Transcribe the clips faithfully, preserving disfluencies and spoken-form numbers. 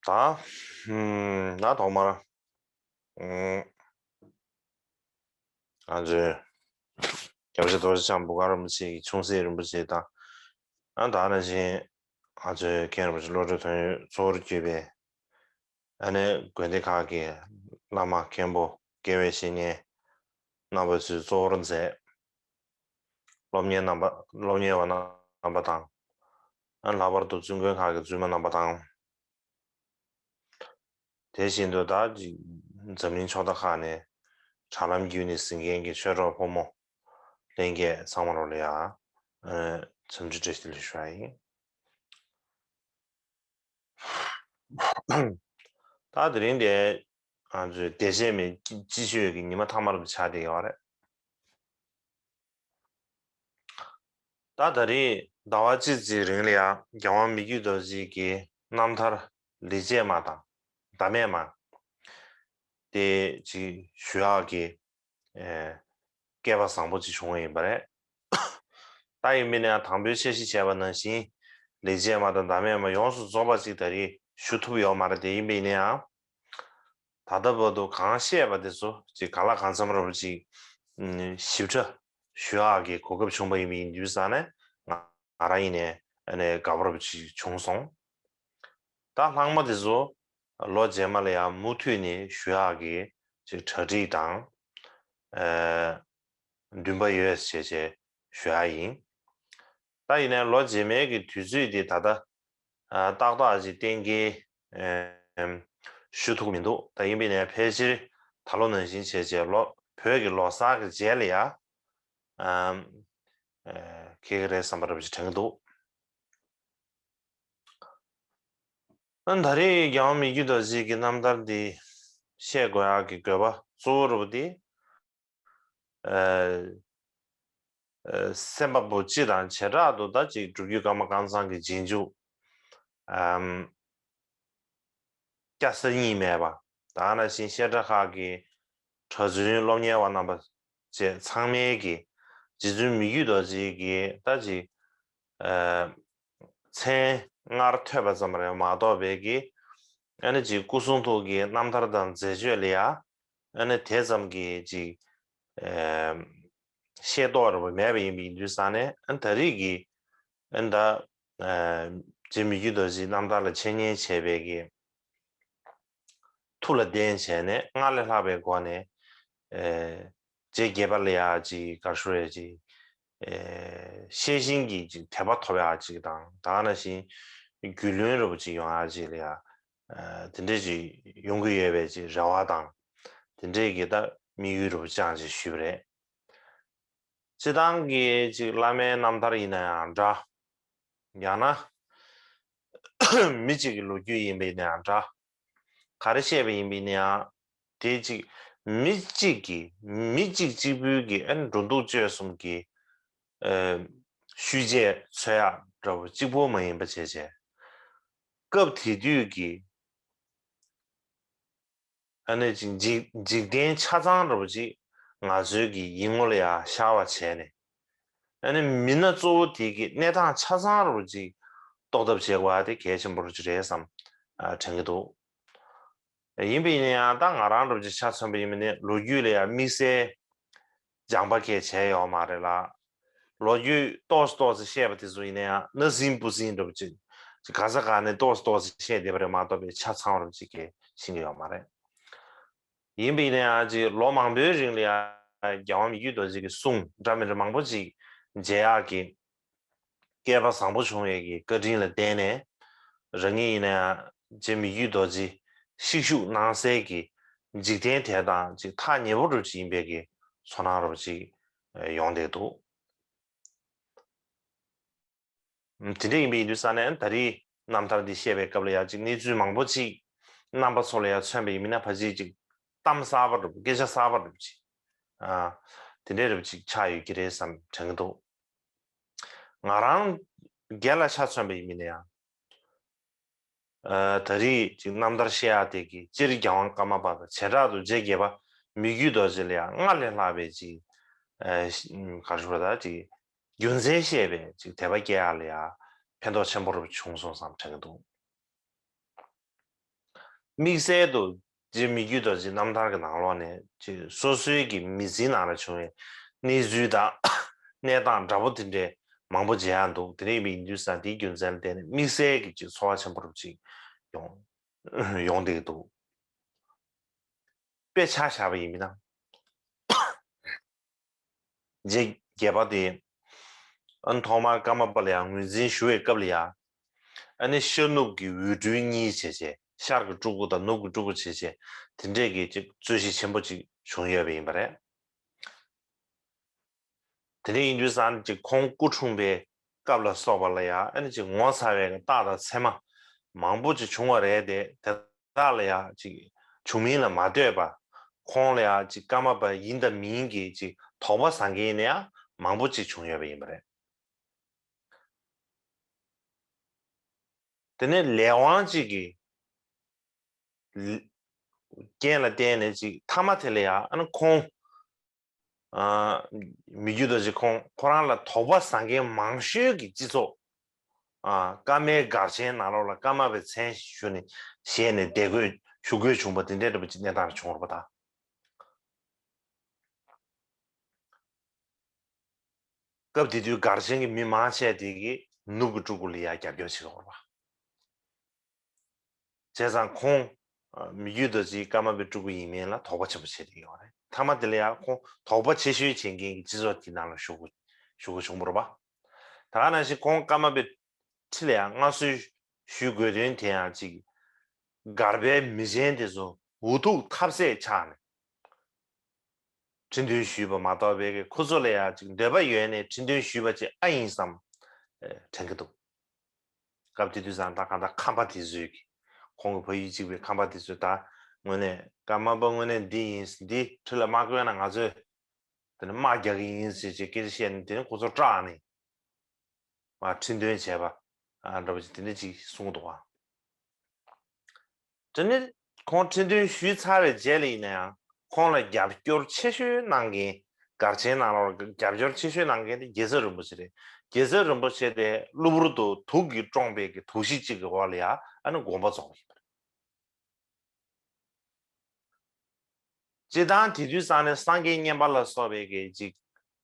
ད་ད་ཐོག་མར་ང་ཚོའི་སྐྱབས་རྗེ་རྡོ་རྗེ་འཆང་བུ་ག་རིན་པོ་ཆེ་གི་ཆུང་སྲིད་རིན་པོ་ཆེ་དང་། ད་ནང་བཞིན་ང་ཚོའི་མཁན་རིན་པོ་ཆེ་བློ་གྲོས་དོན་ཡོད་གཙོ་བོར་གྱུར་པའི་ཨ་ནི་དགོན་སྡེ་ཁག་གི་བླ་མ་མཁན་པོ་དགེ་བའི་བཤེས་གཉེན་རྣམ་པ་ཚོས་གཙོ་བོར་མཛད། སློབ་གཉེར་རྣམ་པ་སློབ་གཉེར་བ་རྣམ་པ་དང་། ཨ་ལྷག་པར་དུ་བཙུན་དགོན་ཁག་གི་བཙུན་མ་རྣམ་པ་དང་། དེ་བཞིན་དུ་ད་འཛམ་གླིང་ཕྱོགས་མཐའ་ཁག་ནས་དྲ་ལམ་བརྒྱུད་ནས་གཟིགས་མཁན་གྱི་ཆོས་གྲོགས་ཕོ་མོ་ལྷན་རྒྱས་ཚང་མ་ལོ་ལ་ཡ་འཚམས་འདྲི་བཀྲ་ཤིས་བདེ་ལེགས་ཞུ་བ་ཡིན། ད་དེ་རིང་དེ་ང་ཚོའི་བདེ་གཤེགས་མའི་སྤྱི་སྤྱི་སྤྱོད་ཀྱི་ཉི་མ་མཐའ་མ་རུ་ཆགས་བསྡད་ཡོད་རེད། ད་ད་རེས་ཟླ་བ་གཅིག་ཙམ་རིང་ལ་ཡང་རྒྱལ་དབང་མི་བསྐྱོད་རྡོ་རྗེ་གི་རྣམ་ཐར་ལེགས་བྱས་མ་དང་ཟླ་མེད་མ་དེ་ཅིག་ཞུ་ཡག་གི་ཨེ་སྐལ་པ་བཟང་པོ་ཅིག་བྱུང་བ་ཡིན་པ་རེད། ད་ཡིན་པས་ན་ཡང་དང་པོའི་འཆར་གཞི་བྱས་པ་ནང་བཞིན་ལེགས་བྱས་མ་དང་ཟླ་མེད་མ་ཡོངས་སུ་རྫོགས་པ་ཅིག་ད་རེས་ཞུ་ཐུབ་ཡོད་མ་རེད། དེ་ཡིན་པས་ན་ཡང་ད་ལྟ་བར་དུ་གང་བཤད་པ་དེ་ཚོ་ཅིག་གང་ལ་གང་འཚམ་རོབ་ཅིག་ཞིབ་ཕྲ་ཞུ་ཡག་གི་གོ་སྐབས་བྱུང་བ་ཡིན་པ་ཡིན་དུས་ཙང་ནས་ང་ང་རང་ཡིན་ནས་ཨ་ནས་དགའ་པོ་རོབ་ཅིག་བྱུང་སོང་། ད་ལྷག་མ་དེ་ཚོ་ལོ་རྗེས་མ་ལ་ཡང་མུ་མཐུད་ནས་ཞུ་ཡག་གི་ཅིག་གྲ་སྒྲིག་དང་ཨ་འདུན་པ་ཡོད་ཞེས་བྱས་ཞུ་ཡག་ཡིན། ད་ཡིན་ནའི་ལོ་རྗེས་མའི་གི་དུས་ཚོད་དེ་ད་ལྟ་ཨ་ཏག་ཏག་ཅིག་གཏན་འཁེལ་ཨེམ་ཞུ་ཐུབ་མི་འདུག་ད་ཡིན་པས་ནའི་ཕལ་ཆེར་ད་ལོ་ནང་བཞིན་བྱས་བྱས་ལོ་བོད་ཀྱི་ལོ་གསར་གྱི་རྗེས་ལ་ཡ་ཨམ་ཨེ་འཁེལ་གྱི་རེད་བསམ་པ་འདྲ་པོ་ཞིག་དྲན་གྱི་འདུག་ཨ་ད་རེས་རྒྱལ་བ་མི་བསྐྱོད་རྡོ་རྗེ་གི་རྣམ་ཐར་འདི་བཤད་དགོས་ཡག་གི་དགོས་པ་གཙོ་བོ་རུ་དེ། ཨ་ཨ་སེམས་པ་པོ་སྤྱི་དང་བྱེ་བྲག་ཏུ་ད་ཅིག་སྒྲུབ་བརྒྱུད་ཀརྨ་ཀཾ་ཚང་གི་རྗེས་འཇུག་ཨམ་སྐྱ་སེར་གཉིས་མེད་པ། ད་ནང་བཞིན་བཤད་གྲྭ་ཁག་གི་གྲྭ་བཙུན་སློབ་གཉེར་བ་རྣམ་པ་བཅས་ཚང་མའི་གི་རྗེ་བཙུན་མི་བསྐྱོད་རྡོ་རྗེ་གི་ད་ཅིག་ཨ་མཚན་སྔར་ཐོས་པ་ཙམ་རེད་མ་གཏོགས་པའི་གི་ཨ་ནི་ཅིག་སྐུ་གསུང་ཐུགས་ཀྱི་རྣམ་ཐར་དང་མཛད་སྤྱོད་ལ་ཡ་ཨ་ནི་དེ་ཙམ་གྱི་ཅིག་ཨ་ཤེས་རྟོགས་རེ་བ་མེད་པ་ཡིན་པ་ཡིན་དུས་ཙང་ནས་ཨ་ནི་ད་རེས་ཀྱི་ཨ་ནི་ད་ཨ་རྗེ་མི་བསྐྱོད་རྡོ་རྗེའི་རྣམ་ཐར་ལ་འཆད་ཉན་བྱས་པའི་གི་ཐུགས་ལ་བརྟེན་བྱས་ནས་སྔར་ལས་ལྷག་པའི་སྒོ་ནས་ཨེ་རྗེ་བརྒྱད་པ་ལ་ཡ་ཅིག་ག་རེ་ཞུ་རེད་ཅིག་ཨེ་ཤེས་བཞིན་གྱི་ཅིག་དད་པ་ཐོབ་ཡག་ཅིག་དང་ད་ག་ནང་བཞིན་རྒྱུས་ལོན་རེ་བ་ཅིག་ཡོང་ཡག་ཅིག་ལ་ཡ་ཨེ་དེ་འདྲས་ཅིག་ཡོང་གི་ཡོད་པའི་ཅིག་རེ་བ་དང་དེ་འདྲས་ཀྱི་ད་དམིགས་ཡུལ་རེ་བ་ཅིག་ཅིག་ཞུས་པ་རེད། སྤྱི་བཏང་གི་ཅིག་བླ་མའི་རྣམ་ཐར་ཡིན་ན་ཡང་འདྲ། ཡང་ན་མི་གཅིག་གི་ལོ་རྒྱུས་ཡིན་པ་ཡིན་ན་ཡང་འདྲ། ག་རེ་བཤད་པ་ཡིན་པ་ཡིན་ན་ཡང་དེ་གཅིག་མི་གཅིག་གིས་མི་གཅིག་གཅིག་པུའི་གི་ཨ་ནི་འགྲོ་འདུག་སྤྱོད་གསུམ་གྱི་ཨ་ཤུལ་རྗེས་འཚོལ་ཡག་འདྲ་བོ་གཅིག་པོ་མ་ཡིན་པ་བྱས་བྱས། སྐབས་དེ་དུས་ཀྱི་ཨ་ནི་ཅིག་འཇིག་འཇིག་རྟེན་ཆ་ཚང་འདྲ་བོ་ཅིག་ང་ཚོའི་གི་ཡིད་ངོ་ལ་ཡ་ཤར་བ་བྱས་ནས། ཨ་ནི་མི་སྣ་གཙོ་བོ་དེ་གི་གནས་སྟངས་ཆ་ཚང་འདྲ་བོ་ཅིག་རྟོགས་ཐབས་བྱེད་དགོས་པ་དེ་གལ་ཆེན་པོ་རུ་ཅིག་རེད་བསམ་ཨ་དྲན་གྱི་འདུག་ཡིན་པ་ཡིན་ན་ཡང་ད་ང་རང་འདྲ་བོ་ཅིག་ཆ་མཚོན་པ་ཡིན་པ་ནི་ལོ་རྒྱུས་ལ་ཡ་དམིགས་བསལ་སྦྱངས་པ་གས་བྱས་ཡོད་མ་རེད་ལ། ལོ་རྒྱུས་ཏོག་ཙམ་ཏོག་ཙམ་བཤད་པ་དེ་ཚོ་ཡིན་ན་ཡང་སྣ་ཟིན་སྤུ་ཟིན་འདྲ་བོ་ཅིག་ཅིག་ག་ས་ག་ནས་ཏོག་ཙམ་ཏོག་ཙམ་བཤད་བསྡད་པ་རེད་མ་གཏོགས་པའི་ཆ་ཚང་བ་འདྲ་བོ་ཅིག་གས་ཤེས་ཀྱི་ཡོད་མ་རེད། ཡིན་པ་ཡིན་ན་ཡང་ཅིག་ལོ་མང་པོའི་རིང་ལ་ཡང་རྒྱལ་དབང་མི་བསྐྱོད་རྡོ་རྗེ་གི་གསུང་འདྲ་མི་འདྲ་མང་པོ་ཅིག་མཇལ་ཡག་གི་སྐལ་པ་བཟང་པོ་བྱུང་བའི་གི་བཀའ་དྲིན་ལ་བརྟེན་ནས་རང་ཉིད་ཡིན་ན་ཡང་རྗེ་མི་བསྐྱོད་རྡོ་རྗེ་གཤེགས་བཞུགས་གནང་སའི་གི་འཇིག་རྟེན་དེ་དང་ཅིག་ཐག་ཉེ་པོ་འདྲ་བོ་ཅིག་ཡིན་པའི་གི་ཚོར་སྣང་འདྲ་བོ་ཅིག་ཡོང་བསྡད་འདུག་དེ་འདྲ་ཡིན་པ་ཡིན་དུས་ཙང་ནས་ད་རེས་རྣམ་ཐར་འདི་བཤད་པའི་སྐབས་ལ་ཡང་ཅིག་གནས་ཚུལ་མང་པོ་ཅིག་རྣམ་པ་ཚོ་ལ་ཡང་མཚོན་པ་ཡིན་མིན་ན་ཕལ་ཆེར་ཅིག་གཏམ་གསར་པ་འདྲ་པོ་སྐད་ཆ་གསར་པ་འདྲ་པོ་ཅིག་ཨ་དེ་འདྲའི་འདྲ་པོ་ཅིག་ཆགས་ཡོད་ཀྱི་རེད་བསམ་དྲན་གྱི་འདུག་ང་རང་སྒེར་ལ་ཆ་མཚོན་པ་ཡིན་མིན་ན་ཡང་ཨ་ད་རེས་ཅིག་རྣམ་ཐར་བཤད་ཡག་དེ་གི་སྤྱིར་རྒྱལ་དབང་ཀརྨ་པ་དང་བྱེ་བྲག་ཏུ་རྗེ་བརྒྱད་པ་མི་བསྐྱོད་རྡོ་རྗེ་ལ་ཡང་སྔར་ལས་ལྷག་པའི་ཅིག་ཨ་ག་རེ་ཞུ་དགོས་རེད་ད་ཅིག་རྒྱུ་མཚན་བཤད་པའི་ཅིག་དད་པ་སྐྱེ་ཡག་ལ་ཡང་ཕན་ཐོགས་ཆེན་པོ་རུ་བྱུང་སོང་བསམ་དྲན་གྱི་འདུག་དམིགས་བསལ་དུ་རྗེ་མི་བསྐྱོད་རྡོ་རྗེའི་རྣམ་ཐར་གྱི་ནང་ལོགས་ནས་ཅིག་སོ་སོའི་གི་མི་ཚེའི་ནང་ལ་བྱུང་བའི་གནས་ཚུལ་དང་གནས་སྟངས་འདྲ་པོ་དེ་འདྲའི་མང་པོ་མཇལ་ཡག་འདུག་དེ་འདྲ་ཡིན་པ་ཡིན་དུས་ཙང་དེའི་རྒྱུ་མཚན་ལ་བརྟེན་ནས་དམིགས་བསལ་གྱི་ཅིག་ཚོར་བ་ཆེན་པོ་རུ་ཅིག་ཡོང་ཡོང་བསྡད་ཀྱི་འདུག་དཔེ་ཆ་བཞག་པ་ཡིན་མིན་ན། རྗེ་བརྒྱད་པ་དེ། ཨ་ནི་ཐོག་མར་ཀརྨ་པ་ལ་ཡང་ངོས་འཛིན་ཞུ་བའི་སྐབས་ལ་ཡང་། ཨ་ནི་ཤར་ནུབ་ཀྱི་འོད་སྤྲུལ་གཉིས་བྱས་བྱས་ཤར་གྱི་སྤྲུལ་སྐུ་དང་ནུབ་ཀྱི་སྤྲུལ་སྐུ་བྱས་བྱས་དེ་འདྲས་ཀྱི་ཅིག་རྩོད་གཞི་ཆེན་པོ་ཅིག་བྱུང་ཡོད་པ་ཡིན་པ་རེད། དེ་འདྲ་ཡིན་དུས་ཙང་ཅིག་ཁོང་སྐུ་འཁྲུངས་པའི་སྐབས་ལ་སོགས་པ་ལ་ཡང་ཨ་ནི་ཅིག་ངོ་མཚར་བའི་རྟགས་དང་མཚན་མ་མང་པོ་ཅིག་བྱུང་བ་རེད་དེ། དེ་དག་ལ་ཡང་ཅིག་བྱུང་མིན་ལ་མ་ལྟོས་པར་ཁོང་ལ་ཡང་ཅིག་ཀརྨ་པ་ཡིན་དང་མིན་གྱི་ཅིག་དོགས་པ་ཟ་མཁན་ནི་ཡང་མང་པོ་ཅིག་བྱུང་ཡོད་པ་ཡིན་པ་རེད། དེ་ནས་ལས་དབང་ཅིག་གི་རྐྱེན་ལ་བརྟེན་ནས་ཅིག་མཐའ་མ་དེ་ལ་ཡང་ཨ་ནི་ཁོང་། ཨ། མི་བསྐྱོད་རྡོ་རྗེ་ཁོང་ཁོ་རང་ལ་དོགས་པ་ཟ་མཁན་མང་ཤོས་ཀྱི་སྤྱི་ཚོགས། ཨ། ཀརྨའི་སྒར་ཆེན་ནང་ལོགས་ལ་ཀརྨ་པའི་མཚན་ཞུས་ནས་བཞེས་ནས་བསྡད་དགོས་ཞུ་དགོས་བྱུང་བ་དེ་འདྲའི་འདྲ་པོ་ཅིག་གནས་སྟངས་བྱུང་བ་རེད་པ་ད། སྐབས་དེ་དུས་སྒར་ཆེན་གྱི་མི་མང་ཆེ་དེ་གིས་ནུབ་ཀྱི་སྤྲུལ་སྐུ་ལ་ཡང་རྒྱབ་སྐྱོར་བྱེད་ཀྱི་ཡོད་རེད་པ། བྱས་ཙང་ཁོང་། ཨ། མི་བསྐྱོད་རྡོ་རྗེ་ཀརྨ་པའི་སྤྲུལ་སྐུ་ཡིན་མིན་ལ་དོགས་པ་ཆེན་པོ་བྱས་བསྡད་ཡོད་རེད། མཐའ་མ་དེ་ལ་ཡང་ཁོང་དོགས་པ་ཆེ་ཤོས་བྱེད་མཁན་གྱི་སྤྱི་ཚོགས་དེའི་ནང་ལ་ཞུགས་དགོས་ཞུགས་དགོས་བྱུང་བ་རེད་པ། ད་ག་ནང་བཞིན་ཁོང་ཀརྨ་པའི་ཁྲི་ལ་ཡང་མངའ་གསོལ་ཞུ་དགོས་དོན་དེ་ཡང་ཅིག་སྒར་པའི་མི་ཆེན་དེ་ཚོ་འུ་ཐུག་ཐབས་ཟད་ཆགས་ནས། ཁྲི་འདོན་ཞུས་པ་མ་གཏོགས་པའི་ཁོ་ཚོ་ལ་ཡང་ཅིག་འདོད་པ་ཡོད་ནས་ཁྲི་འདོན་ཞུས་པ་ཅིག་ཨ་ཡིན་བསམ་དྲན་གྱི་འདུག་སྐབས་དེ་དུས་ཙང་ད་གང་ལྟར་ཁམས་པ་དེ་ཚོས་ཀྱི་ཁོང་གི་ཕ་ཡུལ་གཅིག་པའི་ཁམས་པ་དེ་ཚོས་ད་དངོས་གནས་ཀརྨ་པ་དངོས་གནས་འདི་ཡིན། འདི་ཁྲི་ལ་མ་བསྐོས་ན་ང་ཚོས་དེ་ནི་དམག་རྒྱག་གི་ཡིན་ཟེར་ཅིག་སྐད་ཆ་བཤད་ནས་དེ་ནི་ཁོ་ཚོ་སྐྲག་ནས། ང་ཁྲི་འདོན་བྱས་པ་ཨ་འདྲ་པོ་ཅིག་དེ་འདྲ་ཅིག་གསུངས་འདུག་ཨ། དེ་ནི་ཁོང་ཁྲི་འདོན་ཞུས་ཚར་བའི་རྗེས་ལ་ཡིན་ན་ཡང་ཁོང་ལ་རྒྱབ་སྐྱོར་ཆེ་ཤོས་གནང་མཁན། སྒར་ཆེན་ནང་ལོགས་ལ་རྒྱབ་སྐྱོར་ཆེ་ཤོས་གནང་མཁན་དེ་རྒྱལ་ཚབ་རིན་པོ་ཆེ་རེད། རྒྱལ་ཚབ་རིན་པོ་ཆེ་དེ་གློ་བུར་དུ་དུག་གིས་བཀྲོངས་པའི་གི་དུག་ཤི་གཅིག་གི་འོག་ལ་ཡ་ཨ་ནི་དགོངས་པ་རྫོགས་པ་ཡིན་པ་རེད། སྤྱིར་བཏང་དེ་དུས་ཙང་ནས་སངས་རྒྱས་བསྙེན་པ་ལ་སོགས་པའི་གི་ཅིག་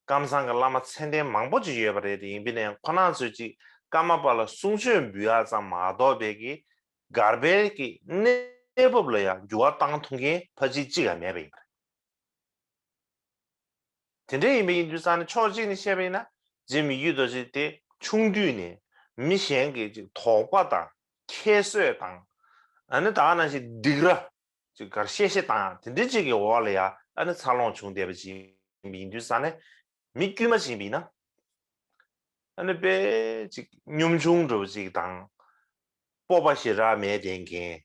ཀམ་ཚང་གི་བླ་མ་མཚན་ལྡན་མང་པོ་ཅིག་ཡོད་པ་རེད་དེ། ཡིན་པས་ན་ཁོ་རང་ཚོས་ཅིག་ཀརྨ་པ་ལ་གསུང་ཆོས་འབུལ་ཡག་ཙམ་མ་གཏོགས་པའི་གི་སྒར་པའི་གི་གནས་བབ་ལ་ཡང་འགྱུར་བ་བཏང་ཐུབ་མཁན་ཕལ་ཆེར་གཅིག་ཡང་མེད་པ་ཡིན་པ་རེད། དེ་འདྲ་ཡིན་པ་ཡིན་དུས་ཙང་ནས་ཕྱོགས་གཅིག་ནས་བཤད་པ་ཡིན་ན་རྗེ་མི་བསྐྱོད་རྡོ་རྗེ་དེ་ཆུང་དུས་ནས་མི་གཞན་གྱི་ཅིག་དོགས་པ་དང་ཁྱད་གསོད་དང་། ཨ་ནི་ད་ག་ནང་བཞིན་སྡིགས་ར་ཅིག་གར་གཤེ་གཤེ་བཏང་དེ་འདྲ་ཅིག་གི་འོག་ལ་ཡ་ཨ་ནི་འཚར་ལོངས་བྱུང་བསྡད་པ་ཅིག་ཡིན་དུས་ཙང་ནས་མི་དཀྱུས་མ་ཅིག་ཡིན་པ་ཡིན་ན། ཨ་ནི་དཔེ་ཅིག་གཉོམ་ཆུང་འདྲ་པོ་ཅིག་དང་། སྤོབས་པ་ཞེ་དྲག་མེད་བསྡད་མཁན།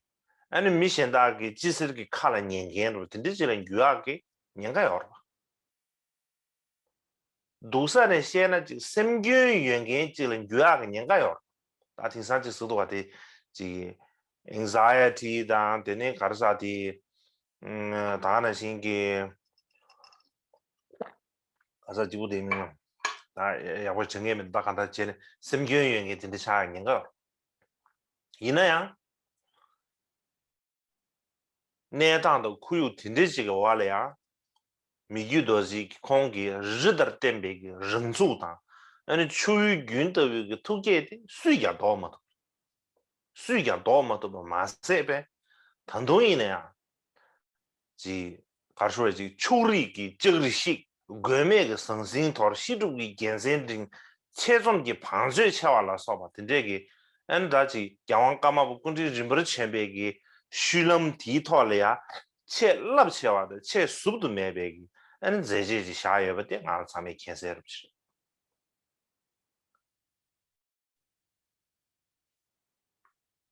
ཨ་ནི་མི་གཞན་དག་གི་སྤྱི་སེར་གྱི་ཁ་ལ་ཉན་མཁན་འདྲ་པོ་དེ་འདྲ་ཅིག་ལ་འགྱུར་ཡག་གི་ཉེན་ཁ་ཡོད་རེད་པ། སྡུག་ས་ནས་བཤད་ན་ཅིག་སེམས་སྐྱོན་ཡོད་མཁན་ཅིག་ལ་འགྱུར་ཡག་གི་ཉེན་ཁ་ཡོད་རེད། ད་དེང་སང་ཅིག་ཟེར་འདུག་པ་དེ་ཅིག་ཨེང་ཛའི་ཨེ་ཊི་དང་དེ་ནས་ག་རེ་ཟེར་དེ། ཨ། ད་ག་ནང་བཞིན་གྱི་ག་ས་སྐྱིད་པོ་དེ་མིན། ད་ཡག་པོ་བྱེད་མཁན་མེད། ད་གང་ལྟར་བྱས་ནས་སེམས་སྐྱོན་ཡོད་མཁན་དེ་འདྲ་ཆགས་ཉེན་ཁ་ཡོད། ཡིན་ན་ཡང་། གནས་སྟངས་དང་ཁོར་ཡུག་དེ་འདྲ་ཅིག་གི་འོག་ལ་ཡང་། མི་བསྐྱོད་རྡོ་རྗེ་གི་ཁོང་གི་རི་ལྟར་བརྟན་པའི་གི་རང་ཚུགས་དང་། ཨ་ནི་ཆུ་བོའི་རྒྱུན་ལྟ་བུའི་གི་ཐུགས་བསྐྱེད་དེ་སུས་ཀྱང་ལྡོག་མ་ཐུབ། སུས་ཀྱང་ལྡོག་མ་ཐུབ་པ་མ་ཟད་པས། ད་དུང་ཡིན་ན་ཡང་། ཅིག་གར་ཤོར་བའི་ཅིག་ཕྱོགས་རིས་ཀྱི་ལྕགས་རི་བཤིག། དགོས་མེད་ཀྱི་ཟང་ཟིང་དོར། ཤེས་སྒྲུབ་ཀྱི་རྒྱལ་མཚན་བསྒྲེངས། ཆེད་རྩོམ་གྱི་བང་མཛོད་ཆེ་བ་ལ་སོགས་པ་དེ་འདྲས་ཀྱི་ཨ་ནི་ད་ཅིག་རྒྱལ་དབང་ཀརྨ་པ་སྐུ་ཕྲེང་རིམ་པར་བྱོན་པའི་གི་ཤུལ་ལམ་དེའི་ཐོག་ལ་ཡང་ཆེས་རླབས་ཆེ་བ་དང་ཆེས་ཟུབ་ཏུ་མེད་པའི་གི་ཨ་ནི་མཛད་རྗེས་ཅིག་བཞག་ཡོད་པ་དེ་ང་རང་ཚང་མས་མཁྱེན་གསལ་རེད།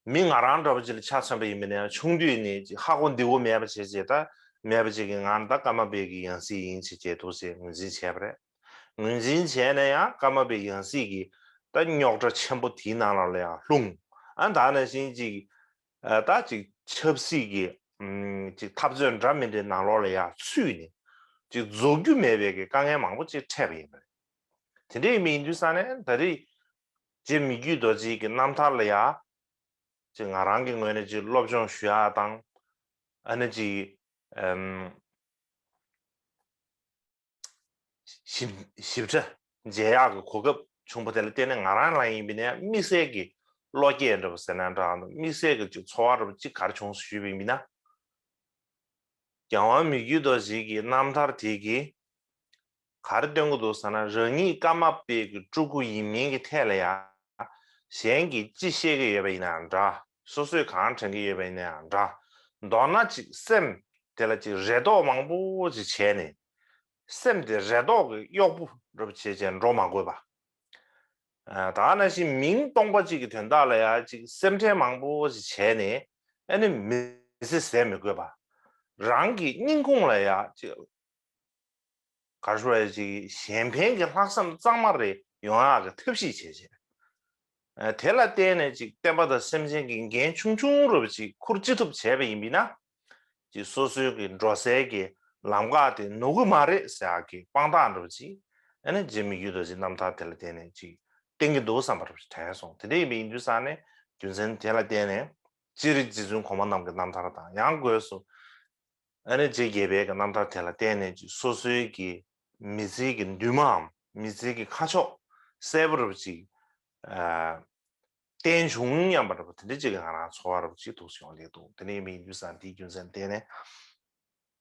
མི་ང་རང་འདྲ་པོ་ཅིག་ལ་ཆ་མཚོན་པ་ཡིན་པ་ན་ཡང་ཆུང་དུས་ནས་ཅིག་ཧ་གོ་འདི་གོ་མེད་པ་བྱས་བྱས་ད་མེད་པ་ཅིག་གི་ངང་ད་ཀརྨ་པའི་གི་ཡང་སྲིད་ཡིན་ཅེས་བྱས་འདུག་ཟེར་ངོས་འཛིན་བྱས་པ་རེད། ངོས་འཛིན་བྱས་ན་ཡང་ཀརྨ་པའི་ཡང་སྲིད་ཀྱི་ད་རྙོག་དྲ་ཆེན་པོ་དེའི་ནང་ལོགས་ལ་ཡང་ལྷུང་། ཨ་ད་ནང་བཞིན་ཅིག་ཨ་ད་ཅིག་ཆབ་སྲིད་ཀྱི་ཨམ་ཅིག་འཐབ་རྩོད་འདྲ་མི་འདྲའི་ནང་ལོགས་ལ་ཡང་ཚུད་ནས་ཅིག་རྫོགས་རྒྱུ་མེད་པའི་གི་དཀའ་ངལ་མང་པོ་ཅིག་འཕྲད་པ་ཡིན་པ་རེད། དེ་འདྲ་ཡིན་པ་ཡིན་དུས་ཙང་ནས་ད་རེས་རྗེ་མི་བསྐྱོད་རྡོ་རྗེ་གི་རྣམ་ཐར་ལ་ཡང་། ཅིག་ང་རང་གི་ངོས་ནས་ཅིག་སློབ་སྦྱོང་ཞུ་ཡག་དང་ ཨ་ནི་ཅིག་ཨམ། ཞིབ་ཞིབ་ཕྲ་མཇལ་ཡག་གི་གོ་སྐབས་བྱུང་བ་དེ་ལ་བརྟེན་ནས། ང་རང་ལ་ཡིན་པ་ཡིན་ན་དམིགས་བསལ་གྱི་བློ་སྐྱེད་འདྲ་པོ་ཟེར་ན་འདྲ། དམིགས་བསལ་གྱི་ཅིག་ཚོར་བ་འདྲ་པོ་ཅིག་ག་རེ་བྱུང་ཞུས་པ་ཡིན་ན། རྒྱལ་དབང་མི་བསྐྱོད་རྡོ་རྗེ་གི་རྣམ་ཐར་དེ་གིས་ག་རེ་སྟོན་གྱི་འདུག་ཟེར་ན། རང་ཉིད་ཀརྨ་པའི་གི་སྤྲུལ་སྐུ་ཡིན་མིན་གྱི་ཐད་ལ་ཡང་། གཞན་གྱིས་ཅི་བཤད་ཀྱི་ཡོད་པ་ཡིན་ནའང་འདྲ། སོ་སོས་གང་དྲན་གྱི་ཡོད་པ་ཡིན་ནའང་འདྲ། མདོར་ན་ཅིག་སེམས་དེ་ལ་ཅིག་རེ་དོགས་མང་པོ་ཅིག་བྱས་ནས། སེམས་དེ་རེ་དོགས་ཀྱི་གཡོག་པོ་རབ་བྱས་བྱས་འགྲོ་མ་དགོས་པ། ཨ། ད་ག་ནང་བཞིན་མིང་སྟོང་པ་ཅིག་གི་དོན་དག་ལ་ཡང་ཅིག་སེམས་ཁྲལ་མང་པོ་ཅིག་བྱས་ནས། ཨ་ནི་མི་ཚེ་ཟད་མི་དགོས་པ། རང་གི་སྙིང་ཁུང་ལ་ཡང་ཅིག་ག་རེ་ཞུ་དགོས་རེད། ཅིག་གཞན་ཕན་གྱི་ལྷག་བསམ་གཙང་མ་རེ་ཡོང་ཡག་གི་ཐབས་ཤེས་བྱས་བྱས། ཨ། དེ་ལ་བརྟེན་ནས་ཅིག་བསྟན་པ་དང་སེམས་ཅན་གྱི་འགན་ཆུང་ཆུང་རུ་ཅིག་འཁུར་ཅི་ཐུབ་བྱས་པ་ཡིན་པ་ཡིན་ན། ཅིག་སོ་སོའི་གི་འགྲོ་སའི་གི་ལམ་ཁ་དེ་ནོར་གི་མ་རེད་ཟེར་ཡག་གི་དཔང་རྟགས་འདྲ་པོ་ཅིག་ཨ་ནི་རྗེ་མི་བསྐྱོད་རྡོ་རྗེའི་རྣམ་ཐར་དེ་ལ་བརྟེན་ནས་ཅིག་བསྟན་གྱི་འདུག་བསམ་པ་རུ་དྲན་སོང་། དེ་འདྲ་ཡིན་པ་ཡིན་དུས་ཙང་ནས། རྒྱུ་མཚན་དེ་ལ་བརྟེན་ནས་སྤྱིར་རྗེ་བཙུན་གོང་མ་རྣམས་ཀྱི་རྣམ་ཐར་དང་། ཡང་སྒོས་སུ་ཨ་ནི་རྗེ་བརྒྱད་པའི་གི་རྣམ་ཐར་དེ་ལ་བརྟེན་ནས་ཅིག་སོ་སོའི་གི་མི་ཚེའི་གི་འདུན་མའམ་མི་ཚེའི་གི་ཁ་ཕྱོགས་གསལ་པོ་རུ་ཅིག་ཨ། བསྟན་བྱུང་སྙམ་པ་འདྲ་པོ་དེ་འདྲ་ཅིག་གི་ང་རང་ཚོར་བ་རུ་ཅིག་འདུག་སེ་ཡོང་བསྡད་འདུག་དེ་འདྲ་ཡིན་པ་ཡིན་དུས་ཙང་དེའི་རྒྱུ་མཚན་བརྟེན་ནས།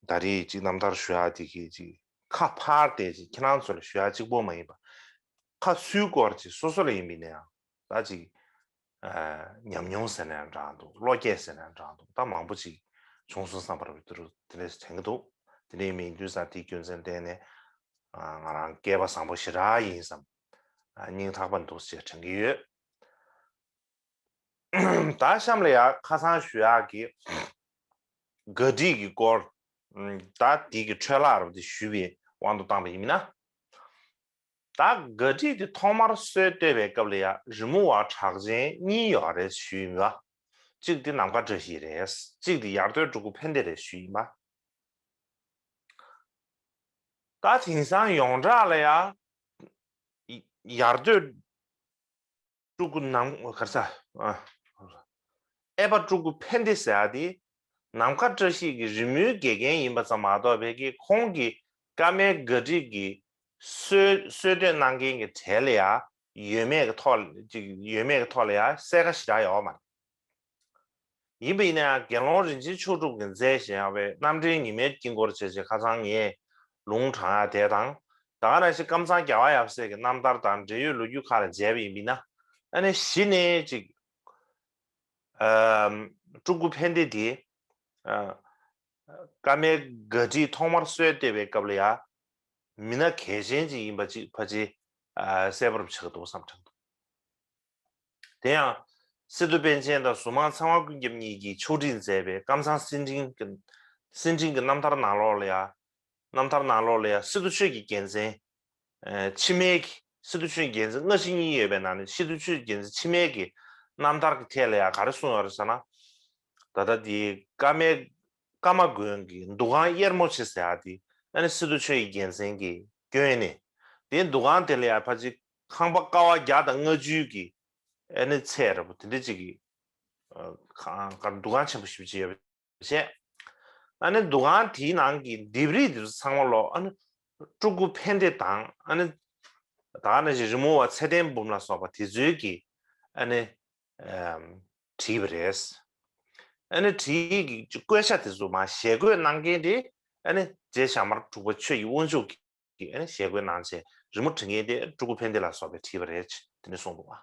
ད་རེས་ཅིག་རྣམ་ཐར་ཞུ་ཡག་དེ་གི་ཅིག་ཁ་ཕར་བལྟས་ཅིག་ཁྱེད་རང་ཚོ་ལ་ཞུ་ཡག་གཅིག་པོ་མ་ཡིན་པ། ཁ་སུའི་སྐོར་ཅིག་སོ་སོ་ལ་ཡིན་པ་ཡིན་ན་ཡང་ད་ཅིག་ཨ། ཉམས་མྱོང་ཟེར་ན་ཡང་འདྲ་འདུག་བློ་སྐྱེད་ཟེར་ན་ཡང་འདྲ་འདུག་ད་མང་པོ་ཅིག་བྱུང་སོང་བསམ་པ་རུ་དེ་རུ་དེ་འདྲ་དྲན་གྱི་འདུག་དེ་འདྲ་ཡིན་པ་ཡིན་དུས་ཙང་དེའི་རྒྱུ་མཚན་བརྟེན་ནས། ཨ། ང་རང་སྐལ་པ་བཟང་པོ་ཞེ་དྲག་ཡིན་བསམ། ཨ། སྙིང་ཐག་པ་འདུག་ཅེས་དྲན་གྱི་ཡོད། ད་གཤམ་ལ་ཡང་ཁ་སང་ཞུ་ཡག་གི་དགག་སྒྲིག་གི་སྐོར། ད་དེ་གི་འཕྲོས་ལྷག་རུ་དེ་ཞུས་པའི་དབང་དུ་བཏང་པ་ཡིན་ན། ད་དགག་སྒྲིག་དེ་ཐོག་མར་སྲོལ་བཏོད་པའི་སྐབས་ལ་ཡང་རི་མོ་བ་གྲགས་ཅན་གཉིས་ཡོད་རེད་ཞུས་ཡིན་པ། གཅིག་དེ་ནམ་མཁའ་བཀྲ་ཤིས་རེད། གཅིག་དེ་ཡར་སྟོད་སྤྲུལ་སྐུ་ཕན་བདེ་རེད་ཞུས་ཡིན་པ། ད་དེང་སང་ཡོངས་གྲགས་ལ་ཡང་ཡར་སྟོད་སྤྲུལ་སྐུ་ནམ་ག་རེ་ཟ། ཨ། ཨེ་པ་སྤྲུལ་སྐུ་ཕན་བདེ་ཟེར་ཡ་དེ། ནམ་མཁའ་བཀྲ་ཤིས་ཀྱི་རི་མོའི་དགེ་རྒན་ཡིན་པ་ཙམ་མ་གཏོགས། བོད་ཀྱི་ཁོང་གི་ཀརྨའི་དགག་སྒྲིག་གི་སྲོལ་སྲོལ་གཏོད་གནང་མཁན་གྱི་གྲས་ལ་ཡང་ཡོད་མེད་ཀྱི་ཐོག་ཅིག་ཡོད་མེད་ཀྱི་ཐོག་ལ་ཡང་གསལ་ཁ་ཞེ་དྲག་ཡོད་མ་རེད། ཡིན་པ་ཡིན་ན་ཡང་དགེ་སློང་རིན་ཆེན་མཆོག་གྲུབ་ཀྱིས་མཛད་བཞག་པའི་རྣམ་འདྲེན་ཉི་མའི་དཀྱིལ་འཁོར་བྱས་བྱས་ཁ་སང་ངས་ལུང་དྲངས་ཡ་དེ་དང་། ད་ག་ནང་བཞིན་ཀམ་ཚང་རྒྱལ་བ་ཡབ་སྲས་ཀྱི་རྣམ་ཐར་དང་འབྲེལ་ཡོད་ལོ་རྒྱུས་ཁག་ལ་མཇལ་བ་ཡིན་པ་ཡིན་ན། ཨ་ནི་གཞི་ནས་ཅིག་ཨམ། སྤྲུལ་སྐུ་ཕན་བདེ་དེ། ཨ། ཀརྨའི་དགག་སྒྲིག་ཐོག་མར་སྲོལ་བཏོད་པའི་སྐབས་ལ་ཡང་མི་སྣ་གལ་ཆེན་ཅིག་ཡིན་པ་ཅིག་ཕལ་ཆེར། ཨ། གསལ་པོར་ཆགས་འདུག་བསམ་དྲན་འདུག་དེ་ཡང་། སི་ཏུ་པཎ་ཆེན་དང་ཟུར་མང་ཚེ་དབང་ཀུན་ཁྱབ་གཉིས་ཀྱིས་ཕྱོགས་སྒྲིག་མཛད་པའི་ཀམ་ཚང་གསེར་ཕྲེང་གི་གསེར་ཕྲེང་གི་རྣམ་ཐར་ནང་ལོགས་ལ་ཡང་། རྣམ་ཐར་ནང་ལོགས་ལ་ཡང་སི་ཏུ་ཆོས་ཀྱི་རྒྱལ་མཚན། ཨ། ཕྱི་མའི་གི་སི་ཏུ་ཆོས་ཀྱི་རྒྱལ་མཚན་སྔ་ཕྱི་གཉིས་ཡོད་པའི་ནང་ནས་སི་ཏུ་ཆོས་ཀྱི་རྒྱལ་མཚན་ཕྱི་མའི་གི་རྣམ་ཐར་གྱི་ཐད་ལ་ཡང་ག་རེ་གསུངས་ཡོད་རེད་ཟེར་ན། ད་ལྟ་དེ་ཀརྨའི་ཀརྨ་དགོན་གྱི་འདུ་ཁང་གཡེར་མོ་ཆེ་ཟེར་ཡ་དེ་ཨ་ནི་སི་ཏུ་ཆོས་ཀྱི་རྒྱལ་མཚན་གྱིས་བསྐྱོན་ནས། དེ་འདུ་ཁང་དེ་ལ་ཡང་ཕལ་ཆེར་ཁང་པ་ཀ་བ་བརྒྱ་དང་ལྔ་བཅུ་གི་ཨ་ནི་ཚད་འདྲ་པོ་དེ་འདྲ་ཅིག་གི། ཨ། ཁང་། འདུ་ཁང་ཆེན་པོ་ཞེ་པོ་ཅིག་ཡོད་པ་བྱས། ཨ་ནི་འདུ་ཁང་དེའི་ནང་གི་ལྡེབས་རིས་དེ་ཚོ་ཚང་མ་ལོག་ཨ་ནི་སྤྲུལ་སྐུ་ཕན་བདེ་དང་། ཨ་ནི་ད་ག་ནང་བཞིན་རི་མོ་བ་ཚེ་བརྟན་འབུམ་ལ་སོགས་པ་དེ་ཚོའི་གི་ཨ་ནི། ཨམ། བྲིས་པ་རེད། ཨ་ནི་བྲིས་ཀྱི་བཀོད་ཆ་དེ་ཚོ་མར་ཞལ་བཀོད་གནང་མཁན་དེ་ཨ་ནི་རྗེ་ཞྭ་དམར་འབྲུག་པ་ཆོས་ཀྱི་དབང་ཕྱུག་གིས་ཨ་ནི་ཞལ་བཀོད་གནང་བྱས་རི་མོ་བྲིས་མཁན་དེ་སྤྲུལ་སྐུ་ཕན་བདེ་ལ་སོགས་པས་བྲིས་པ་རེད། དེ་འདྲ་གསུངས་འདུག་བ།